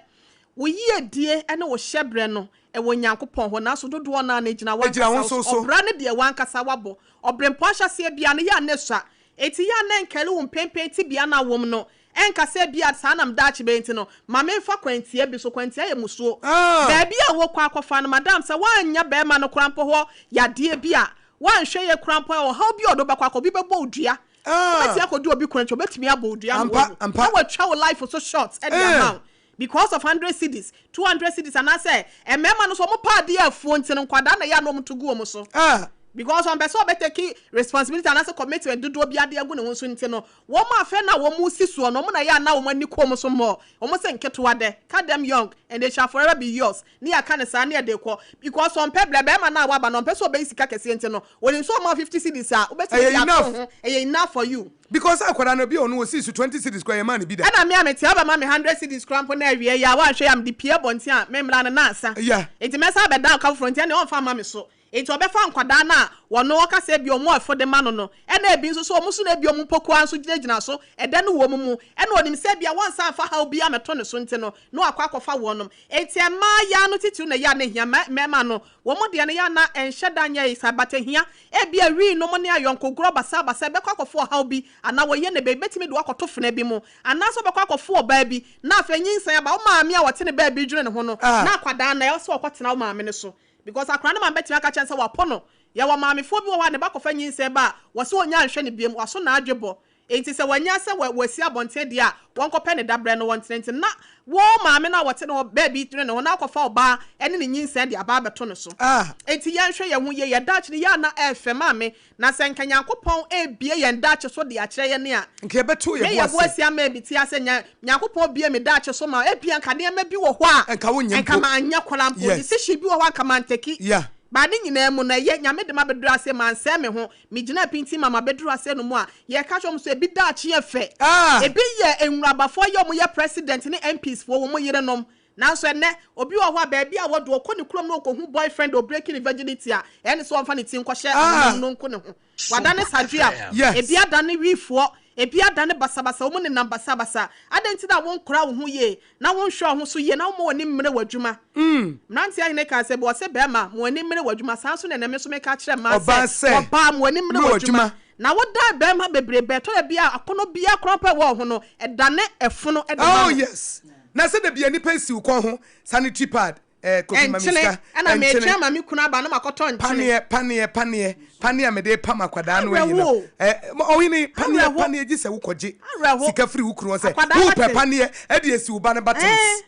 wo yiedie ne wo hyɛberɛ no ɛwɔ Nyankopɔn hɔ nanso dodoɔ no ara no ɛgyina Ɛgyina wo w'ankasa wo nso so. so. Ɔbra no deɛ w'ankasa w'abɔ. Ɔberempɔn ahyɛaseɛ biara no yɛ a na ɛsua. Enti yɛ a na ɛnkari wo mpɛnpɛn tebea no a wom no. Ɛnka sɛ ebia saa na me daakye bɛyɛ nti no, ma memfa kwantia bi so. Kwantia yɛ mmusuo. Ah! Baabi a wokɔ akɔfa no, madam, sɛ woannya barima no koraa mpo hɔ yadeɛ bi a, woanhwɛ yie koraa mpo a, ɔhaw bi a ɔde wo bɛkɔ akɔ, obi bɛbɔ wo dua. Ah! Wobɛtumi akɔdu obi kunu akyi, ɔbɛtumi abɔ wo dua ama Ampa, woawu. ampa. Na watwa wo life so short de Eh! ama wo because of 100 cedis, 200 cedis anaasɛ mmarima no nso wɔpɛ adeɛ afuo nti no, nkwadaa na ɛyɛ a na wɔto gu wɔn so. Ah! Because wɔmpɛ sɛ wɔbɛtake responsibility anaasɛ commitment dodoɔ bi ade agu ne ho so nti no, wɔn afɛ no a wɔn si soɔ no, wɔn na ɛyɛ a na wɔn ani kɔ wɔn so more. Wɔn sɛ nketewa dɛ, cut them young and they shall forever be yours. Ne yɛaka no saa ne yɛde kɔ. Because ɔmpɛ brɛ, barima no a waba no, ɔmpɛ sɛ ɔbɛyi sika kɛseɛ nti no, onim sɛ ɔma wo 50 cedis a, wobɛtumi Ɛyɛ de ato enough. ho. Ɛyɛ enough for you. Because akwadaa no bi a ɔno osii so 20 cedis koraa yɛmaa no bi da. Ɛna me a mete ha bɛma me 100 cedis koraa mpo na awie yi a, woanhwɛ yi a mede pue abɔnten a, me mmra no na asa. Yeah. Nti mɛsan abɛdan ɔka foforɔ nti ɛnneɛ ɔmfa mma me so. Nti ɔbɛfa nkwadaa no a wɔno ɔka sɛ ebia wɔn ɛfo de ma no no, ɛna ebi nso so wɔn so na ebia wɔn mpokuwa nso gyinagyina so, ɛdɛ no wɔ wɔn mu, ɛna onim sɛ ebia wɔnsan mfa haw biara mmɛto ne so nti no, na wakɔ akɔfa wɔnom. Nti mmaa yi ara no titiriw na ɛyɛ a na ehia, mmarima no, wɔn deɛ no yɛ a na ɛnhyɛ da nyɛ saa, but ehia. Ebia wii nom ne ayɔnkogorɔ basabasa ɛbɛkɔ akɔfa ɔhaw bi, anaa wɔyɛ no baabi, bɛtumi de wo akɔto fena bi mu, anaasɛ wobɛkɔ akɔfo ɔbaa bi, na afei nyinsɛn aba, wo maame a ɔte ne baabi dwene ne ho no, Ah. na akwadaa no, ɛwɔ sɛ ɔkɔtena wo maame no so. Because akwadaa no maame bɛtumi aka kyerɛ no sɛ wapo no. Yɛwɔ maamefoɔ bi wɔ hɔ a ne ba kɔfa nyinsɛn ba a, wɔse ɔnnya nhwɛ no biom, waso n'adwe bɔ. Enti sɛ wanya sɛ wasi abɔnten deɛ a, wɔnkɔpɛ ne dabrɛ no wɔntena nti na wo maame no a wɔte ne hɔ baabi dwene ne ho na akɔfa ɔbaa ne ne nyinsɛn de aba abɛto ne so. Enti yɛnhwɛ yɛn ho yie, yɛn daakye no yɛ a na ɛɛfɛ maame, na sɛ nka Nyankopɔn rebue yɛn daakye so de akyerɛ yɛn a, Nka yɛbɛto yɛn me bo yɛbo ase. asi ama me ti ase nya Nyankopɔn bue me daakye so ma ebia nka nneɛma bi wɔ hɔ a Nka wonyɛ nka mpo. manyɛ koraa mpo, decision bi wɔ hɔ a nka manteki. But ne nyinaa mu no ɛyɛ, Nyame de mabɛduru ase, mansɛe me ho, Megyinaa pintinn ma mabɛduru ase no mu a, yɛreka kyerɛ wɔn sɛ ebi daakye yɛ fɛ. Ebi yɛ nwurabafoɔ yɛ wɔn yɛ president ne MPs foɔ, wɔn yerenom. Nanso ɛnnɛ, obi wɔ hɔ a baabi a wɔdu, ɔkɔ ne kurom na ɔkɔhu boyfriend a ɔbreaki ne virginity a, ɛyɛ ne sɛ ɔmfa ne ti nkɔhyɛ ahoma mu na ɔnku ne ho. Wadane sadweam. Ebi adane wifoɔ. Ebi adane basabasa, wɔn nenam basabasa. Adɛn nti na wonkora wo ho yie na wonhwɛ wo ho so yie na womma w'ani mmere w'adwuma? Mmeranteɛ ahene kaa sɛ, Wɔse barima, ma w'ani mmere w'adwuma, saa nso na ɛnnɛ me nso meka kyerɛ mmaa Ɔbaa sɛ, sɛ, Ɔbaa, ma w'ani mmere mmere w'adwuma. w'adwuma. Na wodan barima bebrebe, ɛtɔ da bi a akɔnnɔ biara koraa mpo a ɛwɔ wo ho no, ɛdane ɛfono de ma Oh no. yes, na sɛ da biara nnipa si wo kɔn ho sanitary pad, Eh, Kofi ma me Nkyene, sika. ɛna Nkyene. metwɛn ma me kunu aba na makɔtɔ nkyene. Paneɛ, paneɛ, paneɛ, paneɛ a mede pam akwadaa no ayi no. Awerɛho o. Eh, ɔhene, paneɛ, Awerɛho. paneɛ gye sɛ wokɔgye Awerɛho. sika firi wo kunu hɔ sɛ Akwadaa wopɛ baten. paneɛ de asi wo ba no buttons. Eh,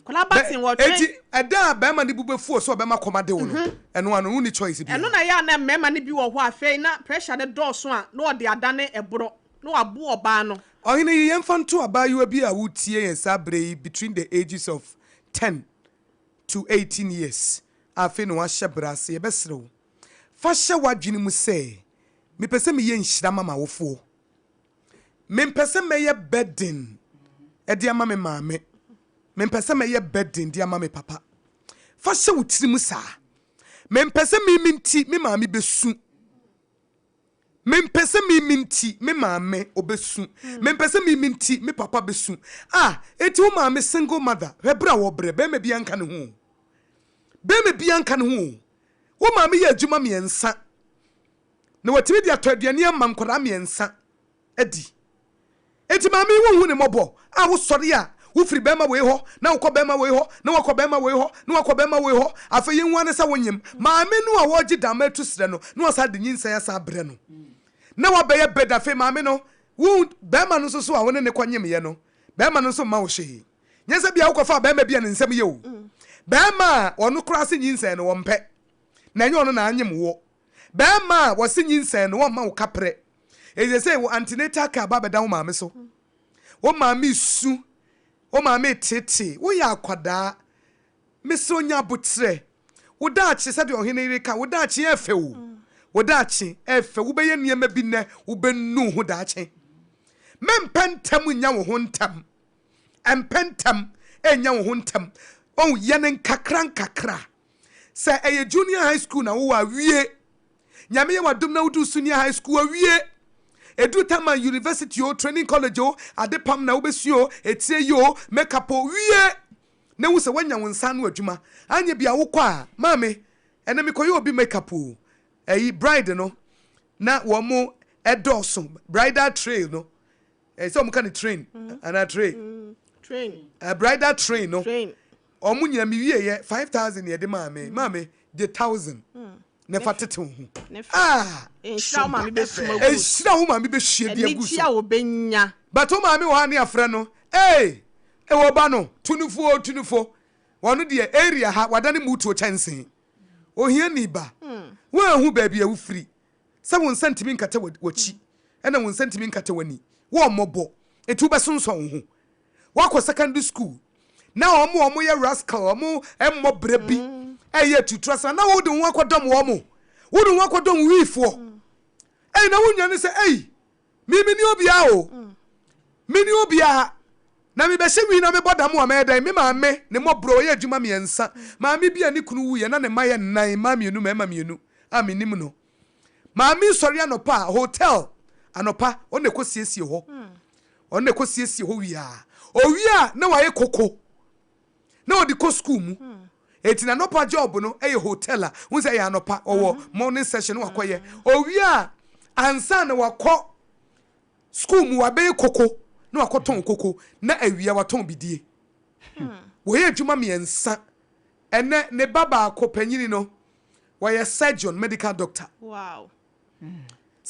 akwadaa baten Bɛ, wɔtwɛn. enti ɛda a bɛrima no bu bɛfu sɛ ɔbɛma kɔm ade wo no, ɛno ano wonni choice biara. Ɛno na ɛyɛ a na mmarima no bi wɔ hɔ a afei na pressure no dɔɔso a na ɔde adane ɛborɔ na wabo ɔbaa no. Ɔhene yi, yɛmfa nto abaayewa bi a wotie yɛn saa berɛ yi between the ages of 10 to 18 years a afei na wahyɛ bra ase, yɛbɛsrɛ wo, fa hyɛ w'adwene mu sɛ, mepɛ sɛ meyɛ nhyira ma m'awofoɔ. Mempɛ sɛ mɛyɛ burden de ama me maame. Mempɛ sɛ mɛyɛ burden de ama me papa. Fa hyɛ wo tirim saa. Mempɛ sɛ me me nti me maame bɛsu. Mempɛ sɛ me me nti me maame ɔbɛsu. Mempɛ sɛ me me nti me papa bɛsu. Ah, enti wo maame single mother, hwɛ berɛ a wɔbrɛ, bɛrima biara nka ne ho o. Bɛrima biara nka ne ho o. Wo maame yɛ adwuma mmiɛnsa na watumi de atɔ aduane ama nkwadaa mmiɛnsa adi. Enti maame yi wonhu ne mmɔbɔ a wosɔre a wofiri bɛrima wei hɔ na wokɔ bɛrima wei hɔ na wakɔ bɛrima wei hɔ na wakɔ bɛrima wei hɔ afei yɛnhu ara ne sɛ wonyem maame no a wɔregye dama atu serɛ no na wasan de nyinsɛn asan abrɛ no na wabɛyɛ bed afei maame no wo bɛrima no nso so a wo ne ne kɔnyemyɛ no bɛrima no nso mma wo hwee nyɛ sɛ bia wokɔfa bɛrima bi a ne nsɛm yɛ o bɛrima a ɔno koraa se nyinsɛn no wɔmpɛ na ɛnyɛ ɔno na anyem woɔ bɛrima a wɔse nyinsɛn no wɔmma wo kaprɛ Enti seesei wo antenatal care aba abɛda wo maame so. Wo maame resu, wo maame reteetee, woyɛ akwadaa. Mesrɛ wo nya aboterɛ. Wo daakye, sɛdeɛ ɔhene yere ka, wo daakye yɛ fɛ o. Wo daakye yɛ fɛ. Wobɛyɛ nneɛma bi nnɛ, wobɛnu wo ho daakye. Mempɛ ntɛm nnya wo ho ntɛm. Mpɛ ntɛm nnya wo ho ntɛm. Ɔhu, yɛ no nkakra nkakra. Sɛ ɛyɛ junior high school na wowɔ a, wie. Nyame yɛ w'adom na woduru senior high school awie. Ɛduru time a university o, training college o, ade pam na wobɛsua o, etire yi o, make up o, wie! Na hu sɛ woanya wo nsa ano adwuma. Anyɛ bi a wokɔ a, maame, ɛnɛ mekɔyɛ obi make up o, ɛyi, bride no, na wɔn ɛdɔɔso, bridal trail no, ɛsɛ wɔn ka no train anaa tray? Train. Bridal train no, Train. Wɔn nyinaa me wie yɛ 5000 na yɛde maa me. Maame gye 1000 na fa tete wo ho. Ah! Nhyira wo maame bɛsum agu. Nhyira wo maame bɛhyia bi agu so. Anigye a wɔbɛnya. But wo maame wɔ ha ne afrɛ no. Ee! Ɛwɔ ba no, tunufo o tunufo. Wɔn deɛ area ha wadane mutuo kyɛnsee. Ohiani ba. Woanhu baabi a wofiri. Sɛ wo nsa ntumi nkata w'akyi ɛna wo nsa ntumi nkata w'ani. Wɔmmɔbɔ. Enti wobɛsonsɔn wo ho. Wakɔ secondary school na wɔn a wɔyɛ rascal, wɔn mmɔ bra bi ɛyɛ atutura saa na wode wo ho akɔdɔm wɔn, wode wo ho akɔdɔm wiifoɔ. Ɛyi na wonya ne sɛ ɛyi me me ni obiara o, me ni obiara na mebɛhyɛ wii na mebɔ dam a mɛyɛ dɛn? Me maame ne mmɔborɔ ɔyɛ adwuma mmiɛnsa. Maame bi a ne kunu wuiɛ na ne mma yɛ nnan, mmaa mmienu mmarima mmienu a menim no. Maame sɔre anɔpa a hotel anɔpa ɔno na ɛkɔ siesie hɔ. Ɔno na ɛkɔ siesie hɔ wie a, owie a na wayɛ koko na ɔde kɔ sukuu mu. Eti na anɔpa job no yɛ hotel a, wohu sɛ ɛyɛ anɔpa, ɔwɔ morning session na wakɔyɛ. Owie a, ansa na wakɔ sukuu mu wabɛyɛ koko na wakɔtɔn koko na awia watɔn bidie. Wɔyɛ adwuma mmiɛnsa. Ɛnɛ ne ba baako panyini no, wɔyɛ surgeon, medical doctor. Wow.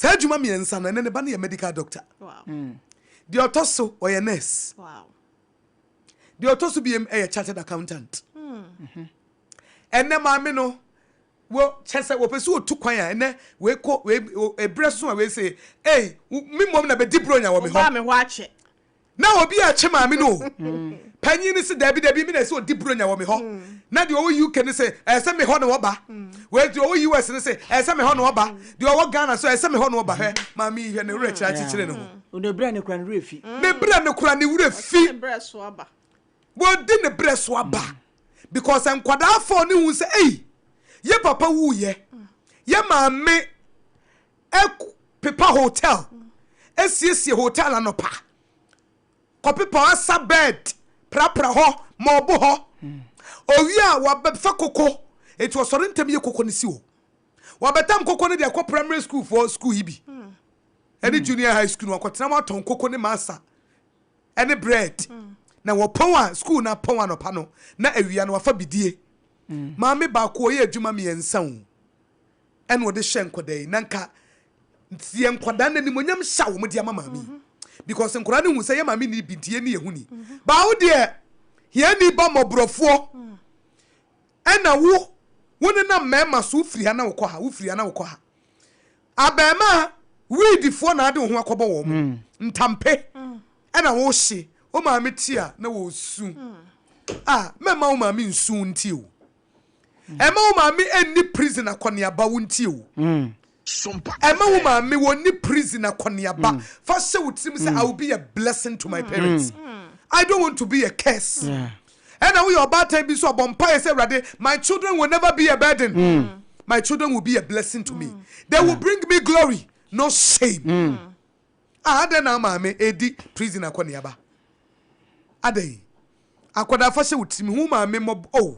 Saa adwuma mmiɛnsa no, ɛnɛ ne ba no yɛ medical doctor. Deɛ ɔtɔ so, ɔyɛ nurse. Deɛ ɔtɔ so biem yɛ chartered accountant. Ɛnɛ maame no, wɔ kyɛ sɛ wɔpɛ sɛ wɔtu kwan a, ɛnɛ wei kɔ wei ebrɛ so a wei sɛ, ei, me mmom na bɛdi buronya wɔ me hɔ. Na obi a ɛkye maame no o. Panyin no se dabi dabi me na ɛsɛ odi buronya wɔ me hɔ. Na deɛ ɔwɔ UK no se ɛyɛ sɛ me hɔ na ɔba. Wei deɛ ɔwɔ US no se ɛyɛ sɛ me hɔ na ɔba. Deɛ ɔwɔ Ghana so ɛyɛ sɛ me hɔ na ɔba. Hwɛ maame yi hwɛ ne werɛ kyerɛ akyekyere ne ho. Ne brɛ no kura ne werɛ fi. Ne brɛ no kura ne werɛ fi. Wɔdi ne brɛ so aba. Because nkwadaa fɔɔ ne hu sɛ ei yɛ papa wuiɛ yɛ maame pepa hotel esiesie hotel anɔpa kɔpepa asa bed prapra hɔ ma ɔbo hɔ owie a wabɛfa koko eti ɔsɔre ntɛm yɛ koko no si hɔ wabɛtam koko no de akɔ primary school foɔ school yi bi ɛne junior high school no wakɔtena mu atɔn koko ne masa ɛne bread na wɔpɔn a school no apɔn anɔpa no na awia no wafa bidie maame baako ɔyɛ adwuma mmiɛnsa o ɛna ɔde hyɛ nkwadaa yi na nka yɛ nkwadaa no animonyam hyɛ a wɔn de ama maame yi because nkwadaa no hu sɛ yɛ maame ni bi nti yɛ ni yɛ ho ni baawo deɛ hiani ba mmɔborɔfoɔ ɛna wo wo ne nam mmarima so wofiri ha na wokɔ ha wofiri ha na wokɔ ha abɛɛma weedifoɔ na ade wo ho akɔbɔ wɔn mo ntampe ɛna wohye wo maame ti a na wɔsu a mɛma wo maame nsu nti o. Ɛma wo maame nni prison akɔneaba wo nti o. Ɛma wo maame wɔnni prison akɔneaba. Fa hyɛ wo tirim sɛ I will be a blessing to my parents. I don't want to be a curse. Ɛna woyɛ ɔbaatan bi nso a bɔ mpaeɛ sɛ Awurade my children will never be a burden. My children will be a blessing to me. They will bring me glory not shame. Ah adɛn na maame edi prison akɔneaba? Adɛn? Akwadaa fa hyɛ wo tirim hu maame mmɔbɔ oh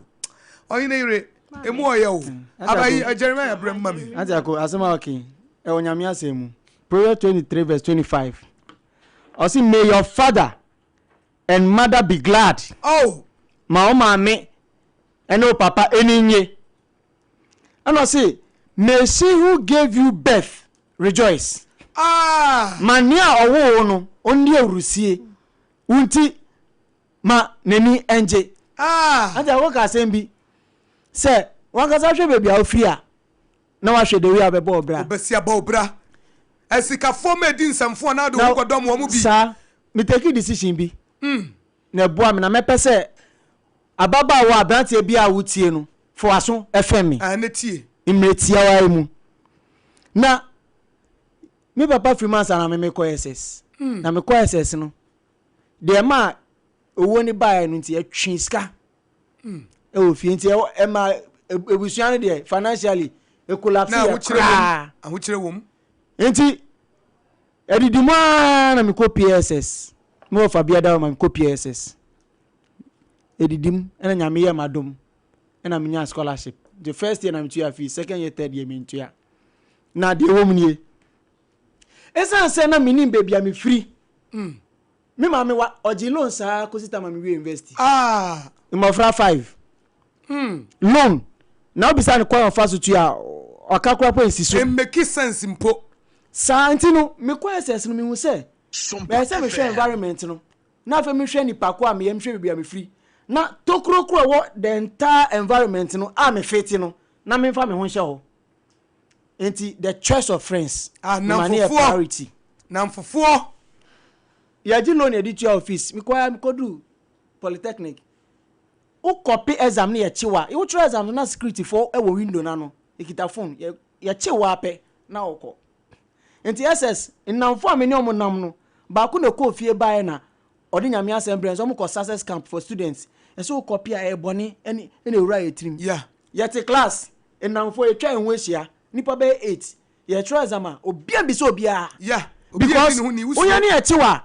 ɔhene yere emu ɔyɛ o abayi Jeremiah brɛ mu ma me. Ante ako asɛm a ɔke ɛwɔ nyame asɛm mu Proverbs 23 verse 25 ɔse may your father and mother be glad. Oh. Ma wo maame ɛne wo papa ani nye. Ɛna ɔse may she who gave you birth rejoice. Ah. Ma nea ɔwoo wo no ɔnni awurusie. Wo nti ma n'ani ngye. Ah. Ante woka asɛm bi sɛ wankasa hwɛ baabi a wofiri a na wahwɛ the way a wobɛbɔ wo bra. Wobɛsi abɔ wo bra. Asikafoɔ ma ɛdi nsɛmfo anaa de wo ho kɔdɔm wɔn bi. Saa, me take decision bi na ɛboa me na mɛpɛ sɛ ababaawa aberanteɛ bi a wotie no fa w'aso fɛm me. Ah, ne tie. Mmerɛ tiawa yi mu. Na me papa firi mu ansa na me mekɔ SS. Na mekɔ SS no, deɛ ɛma owuo no baeɛ no nti ɛtwe sika ɛwɔ fie nti ɛma ebusua no deɛ financially ekolapse yɛ koraa. Ahokyerɛ wɔ mu. Nti ɛdidi mu ara na mekɔ PSS. Me wɔfa bi ada ma mekɔ PSS. Ɛdidi mu ɛna nyame yɛ m'adom ɛna menya scholarship. The first year na metua fees, second year, third year mentua. Na deɛ ɛwɔ mu nie. Ɛsiane sɛ na menim baabi a mefiri. Me maame wa ɔgye loan saa kɔsi tama mewie university. Ah. Mmɔfra 5. Loan. Na wobisa no kwan ɔfa so tua a ɔka koraa po nsi so. Ɛmmeki sense mpo. Saa nti no mekɔ SS no mehu sɛ ɛyɛ sɛ mehwɛ environment no na afei mehwɛ nipa ko a meyɛ mehwɛ baabi a mefiri na tokuro ko a ɛwɔ the entire environment no a mefete no na memfa me ho nhyɛ hɔ. Nti the choice of friends Ah, mema no yɛ nnamfofoɔ. priority. Nnamfofoɔ. Yɛgye loan yɛde tua office mekɔ a mekɔdu polytechnic wo kɔpe exam no yɛkye wo a wotwerɛ exam no na security foɔ wɔ window no ano yɛkita phone yɛ yɛkye wo ara pɛ na wokɔ nti SS nnamfoɔ a me ne ɔmo nam no baako na ɛkɔɔ fie baeɛ na ɔde nyame asɛm brɛ nso ɔmo kɔ success camp for students ɛsɛ wo kɔpe a ɛyɛ bɔne ɛne ɛna ɛwura yɛ tirim Yeah. yɛte class nnamfoɔ yɛtwa yɛn ho ahyia nipa bɛyɛ 8 yɛtwerɛ exam a obiara mbisa obiara Yeah. Obi because ani ne ho ni, wosuro. woyɛ ne yɛkye wo a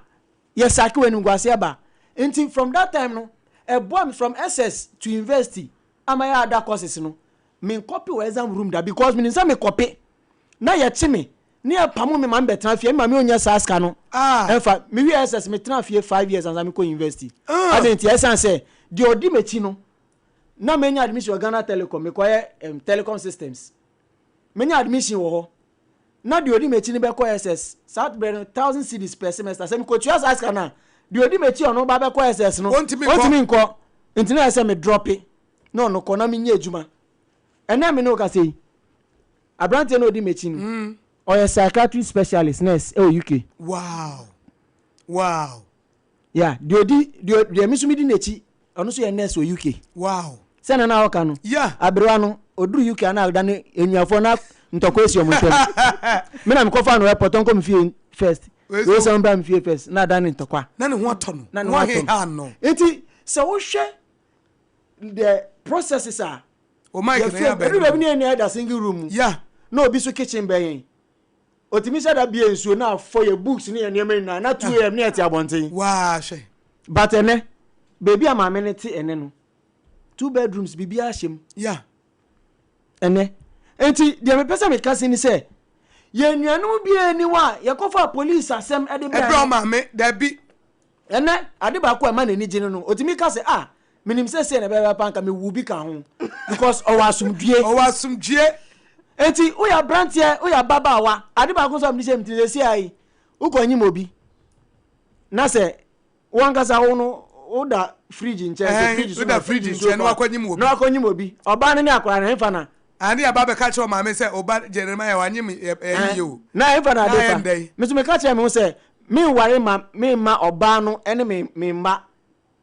yɛ sake w'animguaseɛ ba nti from that time no ɛboa me from SS to university a mayɛ other courses no me nkɔpe wɔ exam room da because menim sɛ mekɔpe na yɛkye me ne yɛpamo me ma mebɛtena fie me maame ɔnya saa sika no Ah. ɛmfa mewie SS metena fie 5 years ansa mekɔ university Ah. adɛn nti ɛsiane sɛ deɛ ɔdi m'akyi no na manya admission wɔ Ghana Telecom mekɔyɛ um, telecom systems menya admission wɔ hɔ. Na deɛ ɔdi m'akyi no bɛkɔ SS. Saa berɛ no, 1000 cedis per semester. Sɛ mekɔtua saa sika no a, deɛ ɔdi m'akyi a ɔno ba bɛkɔ SS no, Ɔntumi nkɔ. ɔntumi nkɔ. Nti na ɛsɛ sɛ me drɔpe na ɔno kɔ na menyɛ adwuma. Ɛnnɛ a me ne wo kasa yi, aberanteɛ no a ɔdi m'akyi no, ɔyɛ psychiatric specialist nurse wɔ UK. Wow! Wow! Yeah, deɛ ɔdi, deɛ, deɛ me nso medi n'akyi, ɔno nso yɛ nurse wɔ UK. Wow. Sɛ na na ɔka no. Yeah. Aberewa no, ɔduru UK a na ada ne enuafoɔ na ntɔkwa esi wɔn ntam. Me na mekɔfa no airport, ɔnkɔ me fie first. Wei Wei sɛ ɔmbra me fie first, na ada ne ntɔkwa. Na ne ho atɔ no. Na ne ho atɔ no. no. Nti, sɛ wohwɛ the processes a, O mic na yɛfɛ, yɛ abɛn. ebi baabi ne yɛn nyinaa da single room mu. Yeah. Na obi so kitchen bɛn yɛn. Otumi hyɛ da bue nsuo na afɔ yɛ books ne yɛ nneɛma nyinaa na 2 am ne yɛte abɔnten. Waa hwɛ. But ɛnɛ, baabi a maame no te ɛnɛ no, two bedrooms biribiara hyɛ mu. Yeah. Ɛnɛ. Nti deɛ mepɛ sɛ meka se ne sɛ, yɛn nuanom biara ni hɔ a yɛkɔfa police asɛm de brɛ Ɛbrɛ ɔmaame, dabi. Ɛnnɛ, ade baako a ɛma n'ani gye no no, otumi ka sɛ, Ah, minim sɛ sei na ɛbɛyɛ paa, anka mewoo bi ka ho. Because ɔwɔ asomdwoe. Ɔwɔ asomdwoe. Enti, woyɛ aberanteɛ, woyɛ ababaawa, ade baako nso a mede hyɛ me tirim, seesei ara yi, wokɔnyim obi, na sɛ wo ankasa wo no, woda fridge nkyɛn, sɛ fridge so na fridge nsuo na wakɔnyim obi. Na wakɔnyim obi. Ɔbaa no ne akwadaa no, ɛhefa na? Ane aba abɛka kyerɛ ɔmaame sɛ ɔba Jeremiah wanyem ɛyɛ yie o. Na ɛhefa na ade fa? Me nso meka kyerɛ me ho sɛ, Menware mma memma ɔbaa no ne me me mma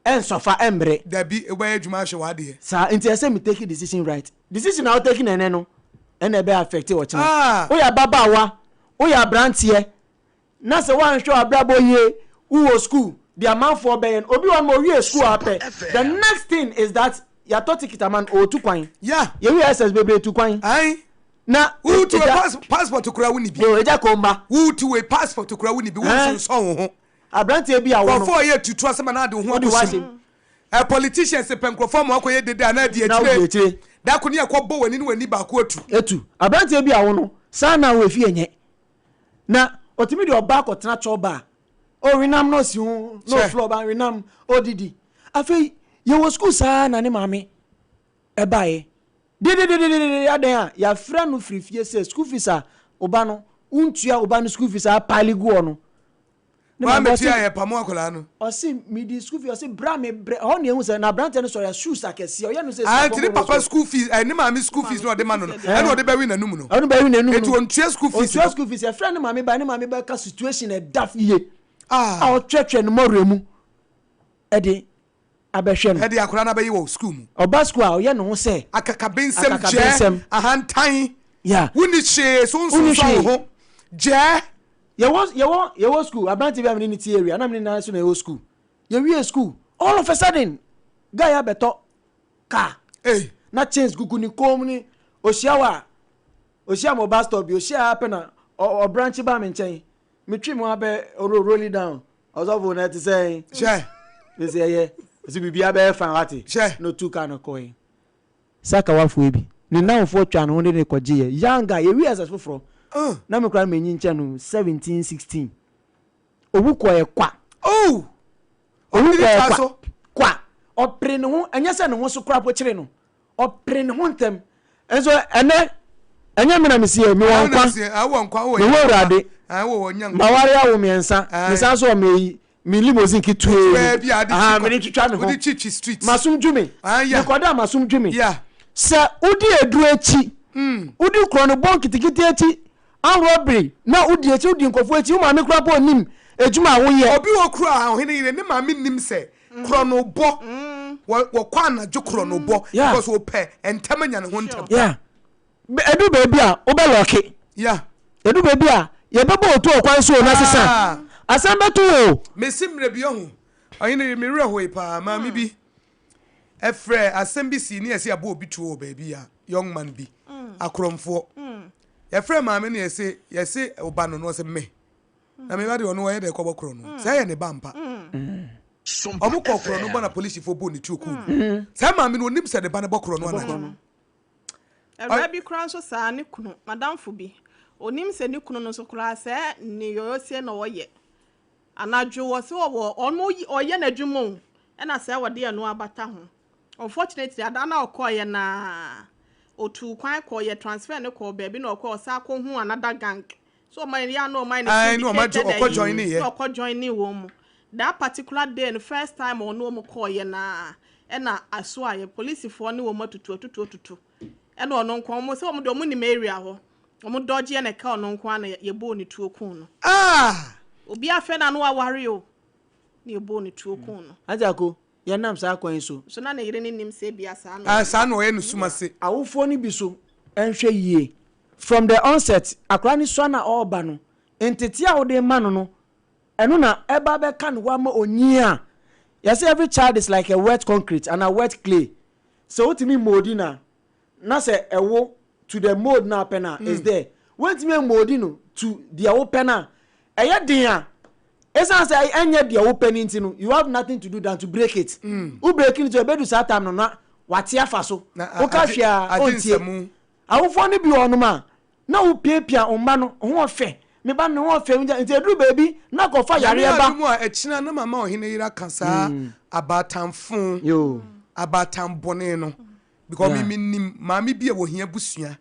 nsɔfa mmere. Dabi, wobɛyɛ adwuma ahwɛ w'adeɛ. Saa, nti ɛsɛ me take decision right. Decision a wo take no ɛnɛ no, ɛna ɛbɛ affect ɔkyena. Ah! Woyɛ ababaawa, woyɛ abranteɛ, na sɛ woanhwɛ w'abrabɔ yie, wowɔ school, deɛ amanfoɔ bɛyɛ no, obi wɔ hɔ nom ɔwie school ara pɛ, the next thing is that yɛatɔ ticket ama no, ɔretu kwan. Yeah. Yɛwie SS bebree tu kwan. Ae. Na Wotu egya pass passport kura wo ni bi. Yo, egya kɔ mma. Wotu wei passport kura wo ni bi. Wo nsonsɔn wo ho. Aberanteɛ bi a wo no. Nkurɔfoɔ yɛ tutu asɛm anaa de wo ho Wode wo akɔhyɛ ahyɛ mu. mu. Ɛ politicians pɛ nkurɔfoɔ ama wakɔyɛ dede anaa adi Na wodi akyire. akyire. Da ko ne yɛkɔ bɔ w'ani ne w'ani baako atu. Atu. Aberanteɛ bi a wo no, saa na wo efie nyɛ. Na otumi de ɔbaa kɔtena chɔ bar. Ɔwenam na ɔsi ho na Kyɛ. ɔfrɛ ɔbaa wenam ɔdidi. Afei yɛwɔ sukuu saa na ne maame ɛbaeɛ. Dededededede adɛn a yɛafrɛ no firi fie sɛ school fees a wo ba no wontua wo ba no school fees a apaale gu hɔ no. Ne Waa maame mɛtua ɔse yɛ pamo akwadaa no. ɔse medi school fees ɔse bra me brɛ ɛhɔ na ehu sɛ na aberanteɛ no sɔre a shoes akɛseɛ ɔyɛ no sɛ Ah sikafoɔ nti ne bɔ papa school. school fees eh, ne maame school fees na ɔde ma no no ɛna ɔde bɛwe n'anum no. Ɔno bɛwe n'anum Eti no. ontua school fees Ontua no. school fees yɛfrɛ ne maame ba ne maame bɛka situation ɛda fie a Ah. ɔtwɛtwɛ ne mmɔwerɛ mu ɛde abɛhwɛ no. Ɛde akwadaa no abɛyɛ wɔ sukuu mu. Ɔba sukuu a, ɔyɛ ne ho sɛ. Akakabensɛm, Akakabensɛm. gyɛɛ, ahantan. Yeah. Wonni hwee, so Wonni wonsonsɔn wo hwee. ho. Gyɛɛ. Yɛwɔ, yɛwɔ, yɛwɔ sukuu, aberante bi a me ne no te area, na me ne no ara nso na yɛwɔ sukuu. Yɛwiee sukuu, all of a sudden, guy yi abɛtɔ car. Ei. Na chains gugu ne kɔn mu ne, ɔhyia wo a, ɔhyia me wɔ bus stop bi, ɔhyia ara pɛ na ɔ, ɔbranche baa me nkyɛn. Metwe me ho ara pɛ, ɔro, roll it down. Ɔsɔfo na ɛte sɛn? Hyɛ. Mesi ɛyɛ. Ɔsi biribiara bɛyɛ fine wate. Hyɛ. Na otu kaa no kɔe. Sakawafoɔ bi. Ne nnamfoɔ twaa ne ho de no kɔgyeeɛ. Young guy, yɛwie SS foforɔ. Uh. Na me koraa menyin kyɛn no 17, 16. Owu kɔɛ kwa. Oh! Owu Ɔmo de kɔɛ twa kwa. so. Kwa. Ɔpere ne ho, ɛnyɛ sɛ ne ho so koraa po kyere no. Ɔpere ne ho ntɛm. Nso ɛnɛ, ɛnyɛ me na mesi ɛ, mewɔ nkwa. Mewɔ Awurade. Maware awo mmiɛnsa. Mesan so wɔ me me limousine ketewaa bi. Aha, mede twitwa me ho. Masom dwo me. Mekɔda a masom dwo me. Sɛ wodi aduro akyi, wodi korɔnobɔ nketekete akyi, armed robbery, na wodi akyi, wodi nkurɔfoɔ akyi, wo maame koraa mpo nnim adwuma a woyɛ. Obi wɔ kuro a ɔhene yere ne maame nnim sɛ korɔ no bɔ wɔ wɔkɔ anadwo korɔ no bɔ because wɔpɛ ntɛm anya ne ho ntɛm. Yeah. Edu baabi a wobɛ lɔke. Yeah. Edu baabi a yɛbɛbɔ otu ɔkwan so o na sesa. Ah. Asɛm bɛto o. Mesi mmerɛ bi ɔho ɔhene me werɛ hoe paa maame bi ɛfrɛ asɛm bi sii ne yɛse abɔ obi tuo wɔ baabi a young man bi akorɔmfoɔ yɛfrɛ maame no yɛse yɛse ɔba no no ɔse me Na me ba deɛ ɔno ɔyɛ dɛ kɔbɔ korɔ no sɛ ɛyɛ ne ba mpa ɔmo kɔ korɔ no bɔ na polisifoɔ bɔ ne tuo kuu no saa maame no onim sɛ ne ba no bɔ korɔ no anadwo. Awuraa bi koraa nso saa ne kunu madamfo bi onim sɛ ne kunu no nso koraa sɛ ne yɔyɔsie na ɔyɛ anadwo wɔ sɛ ɔwɔ ɔno ɔyɛ n'adwuma o ɛna sɛ wɔde ɛno abata ho unfortunately ada na ɔkɔɔyɛ naa otuu kwan kɔɔ yɛ transfer ne kɔɔ baabi na ɔkɔɔ ɔsan kɔ hu another gang. So ɔma yɛ a na ɔma yɛ Ae, na ɔma syndicated ɔkɔ join ayi yɛ. na ɔkɔ join ne wɔn mu. That particular day no first time ɔne wɔn kɔɔ yɛ naa ɛna aso a yɛ polisifoɔ ne wɔn atutu atutu atutu ɛna ɔno nko wɔn sɛ wɔn de wɔn nim area hɔ wɔn dɔgye ɛna ɛka ɔno nko ara na yɛbɔɔ ne tuo kun no. Ah! Obi afɛ na no aware o na yɛbɔɔ ne tuo kun no. Auntie Ako, yɛnam saa kwan yi so. So na ne yere no nim sɛ ebia saa na Ah, ɔyɛ. saa na ɔyɛ no sum ase. Awofoɔ no bi so nhwɛ yie. From the onset, akwadaa no sua no a ɔreba no, ntetee a wode rema no no, ɛno na ɛba bɛka ne ho ama onyin a. Yɛse every child is like a wet concrete anaa wet clay. Sɛ wotumi mouldi no a, na sɛ ɛwo to the mould no a wopɛ no a, it's there. Woantumi ammouldi no to deɛ wopɛ no a, ɛyɛ den a, ɛsiane sɛ ɛnyɛ deɛ wopɛ no nti no, you have nothing to do than to break it. Wo break no to ɛbɛdu saa time no na wate afa so. Na Woka agye hwee a, agye ɔntie. nsamu. Awofoɔ no bi wɔ hɔnom a, na wopiapia wo mma no, ho ɔfɛ, me ba no ne ho ɔfɛ, nti ɛduru baabi na kɔfa Nyame yareɛ ba. adom a, ɛkyena na mama ɔhene yere aka saa abaatanfo, Yoo. abaatan bɔne no. Because me Yeah. menim maame bi a wɔhia abusua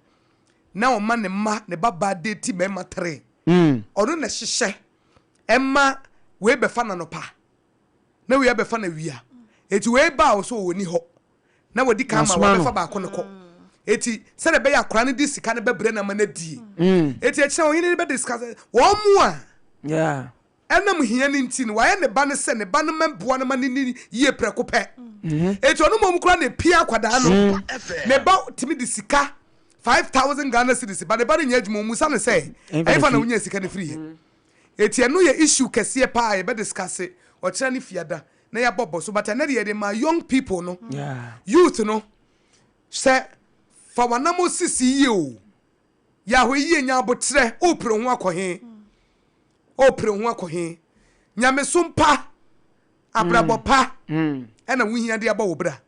na ɔma ne mma ne ba baa date mmarima tere. Ɔno na ɛhyehyɛ ɛma wei bɛfa no anɔpa na wei abɛfa no awia. Eti wei ba a ɔsɛ ɔwɔ ni hɔ na wadi kan ma Wasoma no. wabɛfa baako no kɔ. Eti sɛdeɛ ɛbɛyɛ akwadaa no de sika no bɛbrɛ no ama no adie. Eti akyire ɔhene no bɛ discuss wɔn mu a Yeah. Ɛnam hia no nti no, wayɛ ne ba no sɛ ne ba no mmɛboa no ma no nni yie prɛko pɛ. Enti ɔno mmom koraa na epia akwadaa no. Ne ba tumi de sika 5000 Ghana cedis ba, ne ba no nyɛ adwuma, ɔmmisa no sɛ ɛhefa na wonyaa sika no firiiɛ. Enti ɛno yɛ issue kɛseɛ paa a yɛbɛ discuss ɔkyena ne fiada na yɛabɔ bɔ so. But ɛnnɛ deɛ yɛde ma young people no, youth no, sɛ fa w'anammɔn sisi yie o, yɛ ahwɛyie, nya aboterɛ, worepere wo ho akɔ he? Ɔrepere ho akɔ he? Nyamesom pa, abrabɔ pa ɛna wohia de abɔ wo bra.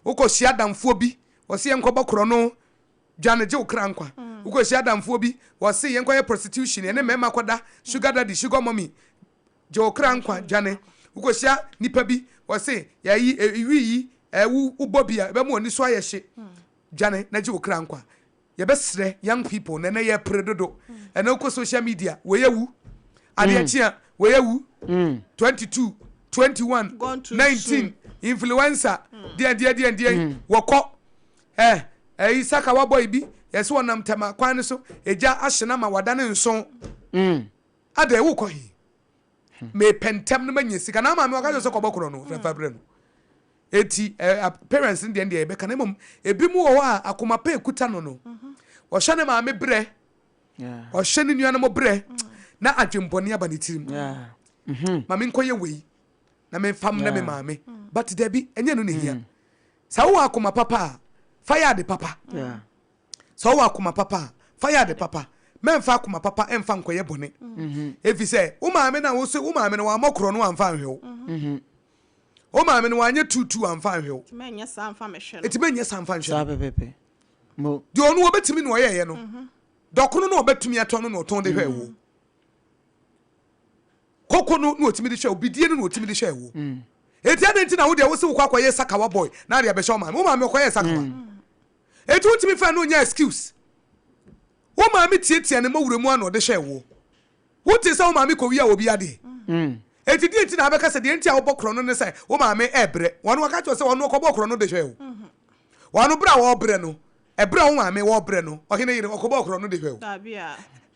Wokɔhyia adamfoɔ bi, wɔse yɛnkɔbɔ korɔno, dwane gye wo kra nkwa. Wokɔhyia adamfoɔ bi, wɔse yɛnkɔyɛ prostitution, yɛne mmarima kɔda, sugar daddy, sugar mommy, gye wo kra nkwa, dwane. Wokɔhyia nipa bi, wɔse yɛyi wi yi, wobɔ bi a, ɛbɛma w'ani so ayɛ hye, dwane na gye wo kra nkwa. Yɛbɛsrɛ young people na ɛnɛ yɛpere dodo. Ɛnɛ wokɔ social media, wei awu. Adeɛ mm. kye a, wei awu. 22, 21, 19, influencer, mm. deɛ deɛ deɛ deɛ mm. wɔkɔ. Eh, ɛyi sakawa boy bi, yɛsɛ wɔnam tɛma kwan no so, egya ahye no ama wadane nson. Mm. Adɛ wokɔ he? Mepɛ ntɛm no manya sika. Na maame wɔka kyerɛ sɛ kɔbɔ korɔ no, fɛfa brɛ no. Enti parents no deɛ no deɛ yɛbɛka na mmom ebi mu wɔ hɔ a akoma pa ekuta no no ɔhwɛ ne maame brɛ ɔhwɛ ne nuanom brɛ na adwembɔne aba ne tirim mm-hmm. ma menkɔyɛ wei na memfa mmerɛ me maame but dabi ɛnyɛ no ne hia mm. sɛ wowɔ akoma papa a fa yɛ ade papa Sɛ wowɔ akoma papa a, fa yɛ ade papa. Mɛmfa akoma papa mfa nkɔyɛ bɔne. Efisɛ wo maame no a wose wo maame no wammɔ korɔno amfa anhwɛ wo. Wo maame no wanyɛ tuutuu amfa anhwɛ wo. Enti mɛnyɛ saa mfa mehwɛ no. Enti mɛnyɛ saa mfa nhwɛ Saa no. pɛpɛpɛ. Mo. Deɛ ɔno ɔbɛtumi na ɔyɛeɛ no, dɔkono no a ɔbɛtumi atɔn no na ɔtɔn de hwɛɛ wo. Koko no na ɔtumi de hwɛɛ wo, bidie no na ɔtumi de hwɛɛ wo. Enti adɛn nti na wo deɛ wose wokɔ akɔyɛ sakawa boy na ade abɛhyɛ wo maame? Wo maame ɔkɔyɛɛ sakawa? Enti wontumi mfa ɛno nyɛ excuse. Wo maame tiatia ne mmɔwura mu a na ɔde hyɛɛ woɔ. Wontee sɛ wo maame kɔwia obi adeɛ? Enti deɛ nti na abɛka sɛ deɛ nti a wobɔ korɔno ne sɛ wo maame ɛrebrɛ? Wɔn wɔka kyerɛ wo sɛ ɔno ɔkɔbɔɔ korɔno de hwɛɛ wo. Wɔn berɛ a wɔrebrɛ no, ɛberɛ a wo maame wɔrebrɛ no, ɔhene yere, ɔkɔbɔɔ korɔno de hwɛɛ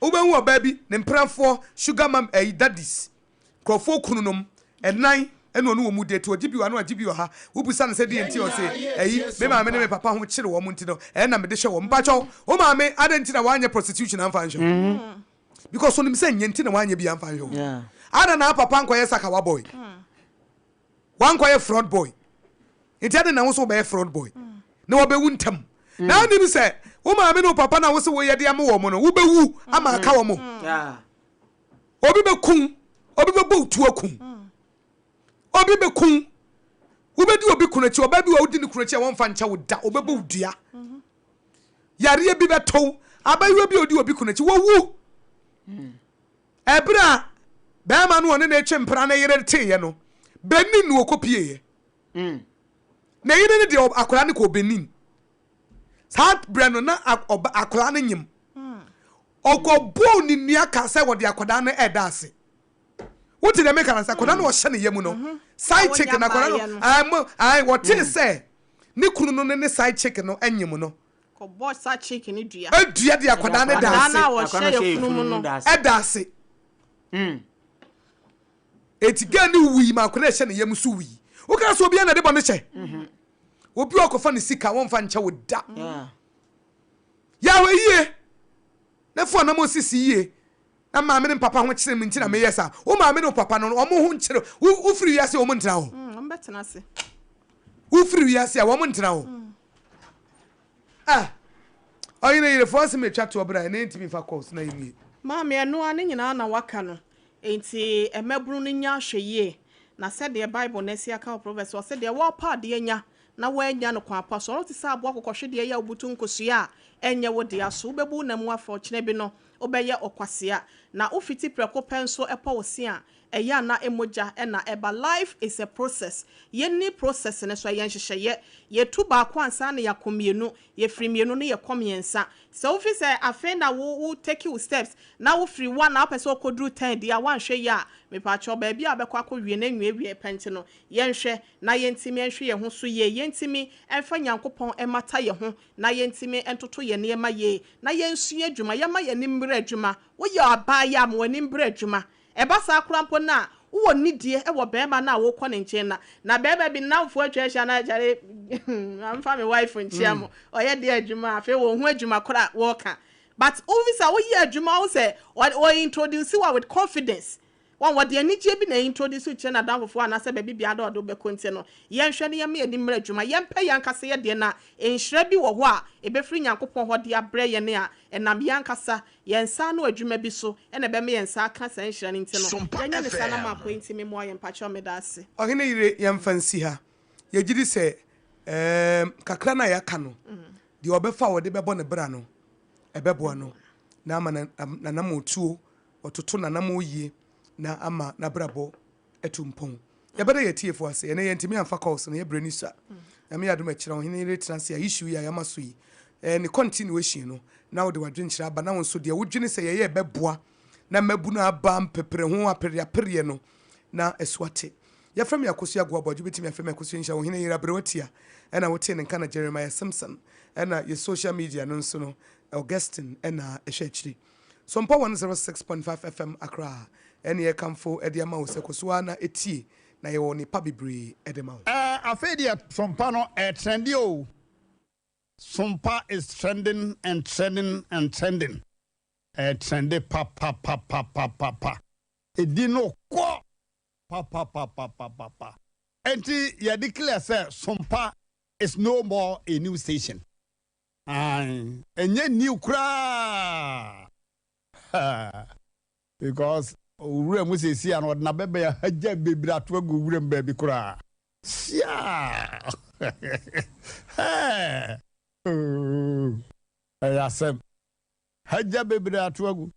wo. Wobɛhu ɔbaa bi, ne mpenafoɔ, sugar mum, ɛyi, daddies, Nkurɔfoɔ kununom ɛnan ɛna ɔne wɔn date, ɔgye bi wɔ ha na wagye bi wɔ ha, wobisa no sɛ deɛ nti a ɔse ɛyi me maame ne me papa ho kyere wɔn nti no ɛna mede hwɛ wɔn, mpakyɛw wo maame adɛn nti na wanyɛ prostitution amfa anhwɛ wo? Because onim sɛ nyɛ nti na wanyɛ bi amfa anhwɛ wo. Adɛn na papa nkɔyɛ sakawa boy, wankɔyɛ fraud boy, nti adɛn na wo nso wobɛyɛ fraud boy na wabɛwu ntɛm na anim sɛ wo maame ne wo papa na wo se woyɛ de ama wɔn no wobɛwu ama aka wɔn. Obi bɛku wo, obi bɛbɔ wo tuo aku wo. Obi bɛku wo. Wobɛdi obi kunu akyi, ɔbaa bi wɔ wodi ne kunu akyi a wɔmfa nkyɛ wo da, ɔbɛbɔ wo dua. Yareɛ bi bɛtɔ wo, abayewa bi a ɔdi obi kunu akyi, wɔwu. Ɛberɛ a bɛrima no ɔne ne retwe mpena ne yere teeɛ no, Benin na ɔkɔpieeɛ. Ne yere no deɛ akwadaa no kɔɔ Benin. Saa berɛ no na akwadaa no nyem. Ɔkɔbɔɔ ne nua ka sɛ wɔde akwadaa no ɛda ase. Wote deɛ meka no sɛ akwadaa no ɔhyɛ ne yam no, side chick na akwadaa no, ae, mo, ae, wɔtee sɛ ne kunu no ne ne side chick no anyim no. Kɔbɔɔ side chick no dua. Dua de akwadaa no da Akwadaa ase. no a wɔhyɛ yafunu mu no. Ɛda ase. Eti girl no wui ma akwadaa a ɛhyɛ ne yam nso wui. Woka sɛ obiara na ɛde bɔne kyɛ. Obi a ɔkɔfa ne sika wɔmfa nkyɛ wo da. Yɛ ahwɛ yie na fa ɔnam osisi yie na maame ne papa ho kyerɛ me nti na meyɛ saa. Wo maame ne wo papa no wɔn ho nkyerɛ wo wofiri wiase a wɔn ntena hɔ. Wɔn bɛtena ase. Wofiri wiase a wɔn ntena hɔ. Ah, ɔyere yerefoɔ asɛm atwa toɔ bra ɛnɛ ntumi nfa calls na yɛnwie. Maame, ɛno ara ne nyinaa na waka no. Enti mmabunu no nya ahwɛyie. Na sɛdeɛ Bible no asi aka wɔ Proverbs, ɔse deɛ wɔrepɛ adeɛ nya na woannya no kwan pa so. Ɔno te sɛ aboa akokɔhwedeɛ yi a wobutu nkosua a ɛnyɛ wo dea so. Wobɛbu wo nam mu afa ɔkyena bi no, wobɛyɛ ɔkwasea. Na wofiti prɛko pɛ nso pɔ wo se a, ɛyɛ a na mogya na ɛba. Life is a process. Yɛnni process no so, ɛyɛ nhyehyɛeɛ. Yɛtu baako ansa na yɛakɔ mmienu. Yɛfiri mmienu no yɛkɔ mmiɛnsa. Sɛ wofi sɛ afei na wo wo take wo steps na wofiri one na wopɛ sɛ wokɔduru ten deɛ a, woanhwɛ yie a, mepakyɛw, baabi a wobɛkɔ akɔwie no ɛnwiewie pɛ nti no, yɛnhwɛ na yɛntumi nhwe yɛn ho so yie, yɛntumi mfa Nyankopɔn mmata yɛn ho, na yɛntumi ntoto yɛn nneɛma yie, na yɛnsua adwuma, yɛmma yɛn ani mmere adwuma. Woyɛ abaayewa a, ma w'ani mmere adwuma. Ɛba saa koraa mpo no a, wowɔ nidie wɔ barima no a wokɔ ne nkyɛn no a, na barima bi nnamfoɔ atwa ahyia no a, kyale, ma memfa me wife nkyia mo, ɔyɛ deɛ adwuma a, afei wɔnhu adwuma korɔ a wɔreka. But wofi sɛ woyɛ adwuma, wohu sɛ ɔ introduce wo a with confidence. Wɔn, wɔde anigyeɛ bi na introduce wo kyerɛ n'adamfofoɔ anaasɛ baabi biara a ɔde wo bɛkɔ nti no, yɛnhwɛ na yɛmma yɛn ani mmra adwuma. Yɛmpɛ yɛn ankasa yɛn deɛ na nhyira bi wɔ hɔ a ɛbɛfiri Nyankopɔn hɔ de abrɛ yɛn a ɛnam yɛn ankasa yɛn nsa ano adwuma bi so na ɛbɛma yɛn nsa aka saa nhyira no nti no, yɛnyɛ no saa na ma akoa yi ntumi mmoa yɛn. Mpakyɛw, meda ase. Ɔhene yere, yɛmfa nsi ha. Yɛgye di sɛ, ɛɛm, kakra no a yɛaka no, deɛ ɔbɛfa a ɔde bɛbɔ ne bra no, ɛbɛboa no na ama n'anammɔntuo ɔtoto n'anammɔn yie na ama n'abrabɔ atu mpɔn. Yɛbɛda yɛn atiefo ase. Ɛnnɛ yɛntumi amfa calls no, yɛn berɛ ni sua. Nyame yɛ adom a ɛkyerɛ Ɔhene yere tena ase a issue yi a yɛama so yi, eh, ne continuation no, na wode w'adwenkyerɛ aba na wo nso deɛ wodwene sɛ yɛyɛ ɛbɛboa na mmabunu aba mpepere ho apereapereɛ no na ɛso ate. Yɛfrɛ me Akosua Agoa Boagye, wobɛtumi afrɛ me Akosua Nhyira, Ɔhene yere Aberewa Tia ɛna wotee ne nka na Jeremiah Simpson ɛna yɛ social media no nso no Augustine ɛna ɛhwɛ akyiri. Sompa 106.5 FM Accra ɛne yɛkamfo de ama wo sɛ kɔ so ara na tie na yɛwɔ nnepa bebree de ma wo. Ɛɛ afei deɛ Sompa no ɛɛtrɛnde oo. Sompa is trending and trending and trending. Ɛɛtrɛnde papapapapapa. Edin no kɔ papapapapapa. Enti yɛ declare sɛ Sompa is no more a new station. Ae, ɛnyɛ new koraa. Because owura mu seesei a no ɔde n'abɛbɛn ahagya bebree ato agu owura mu baabi koraa. Siaa! Hɛɛ! Ooh! Ɛyɛ asɛm. Hagya bebree ato agu.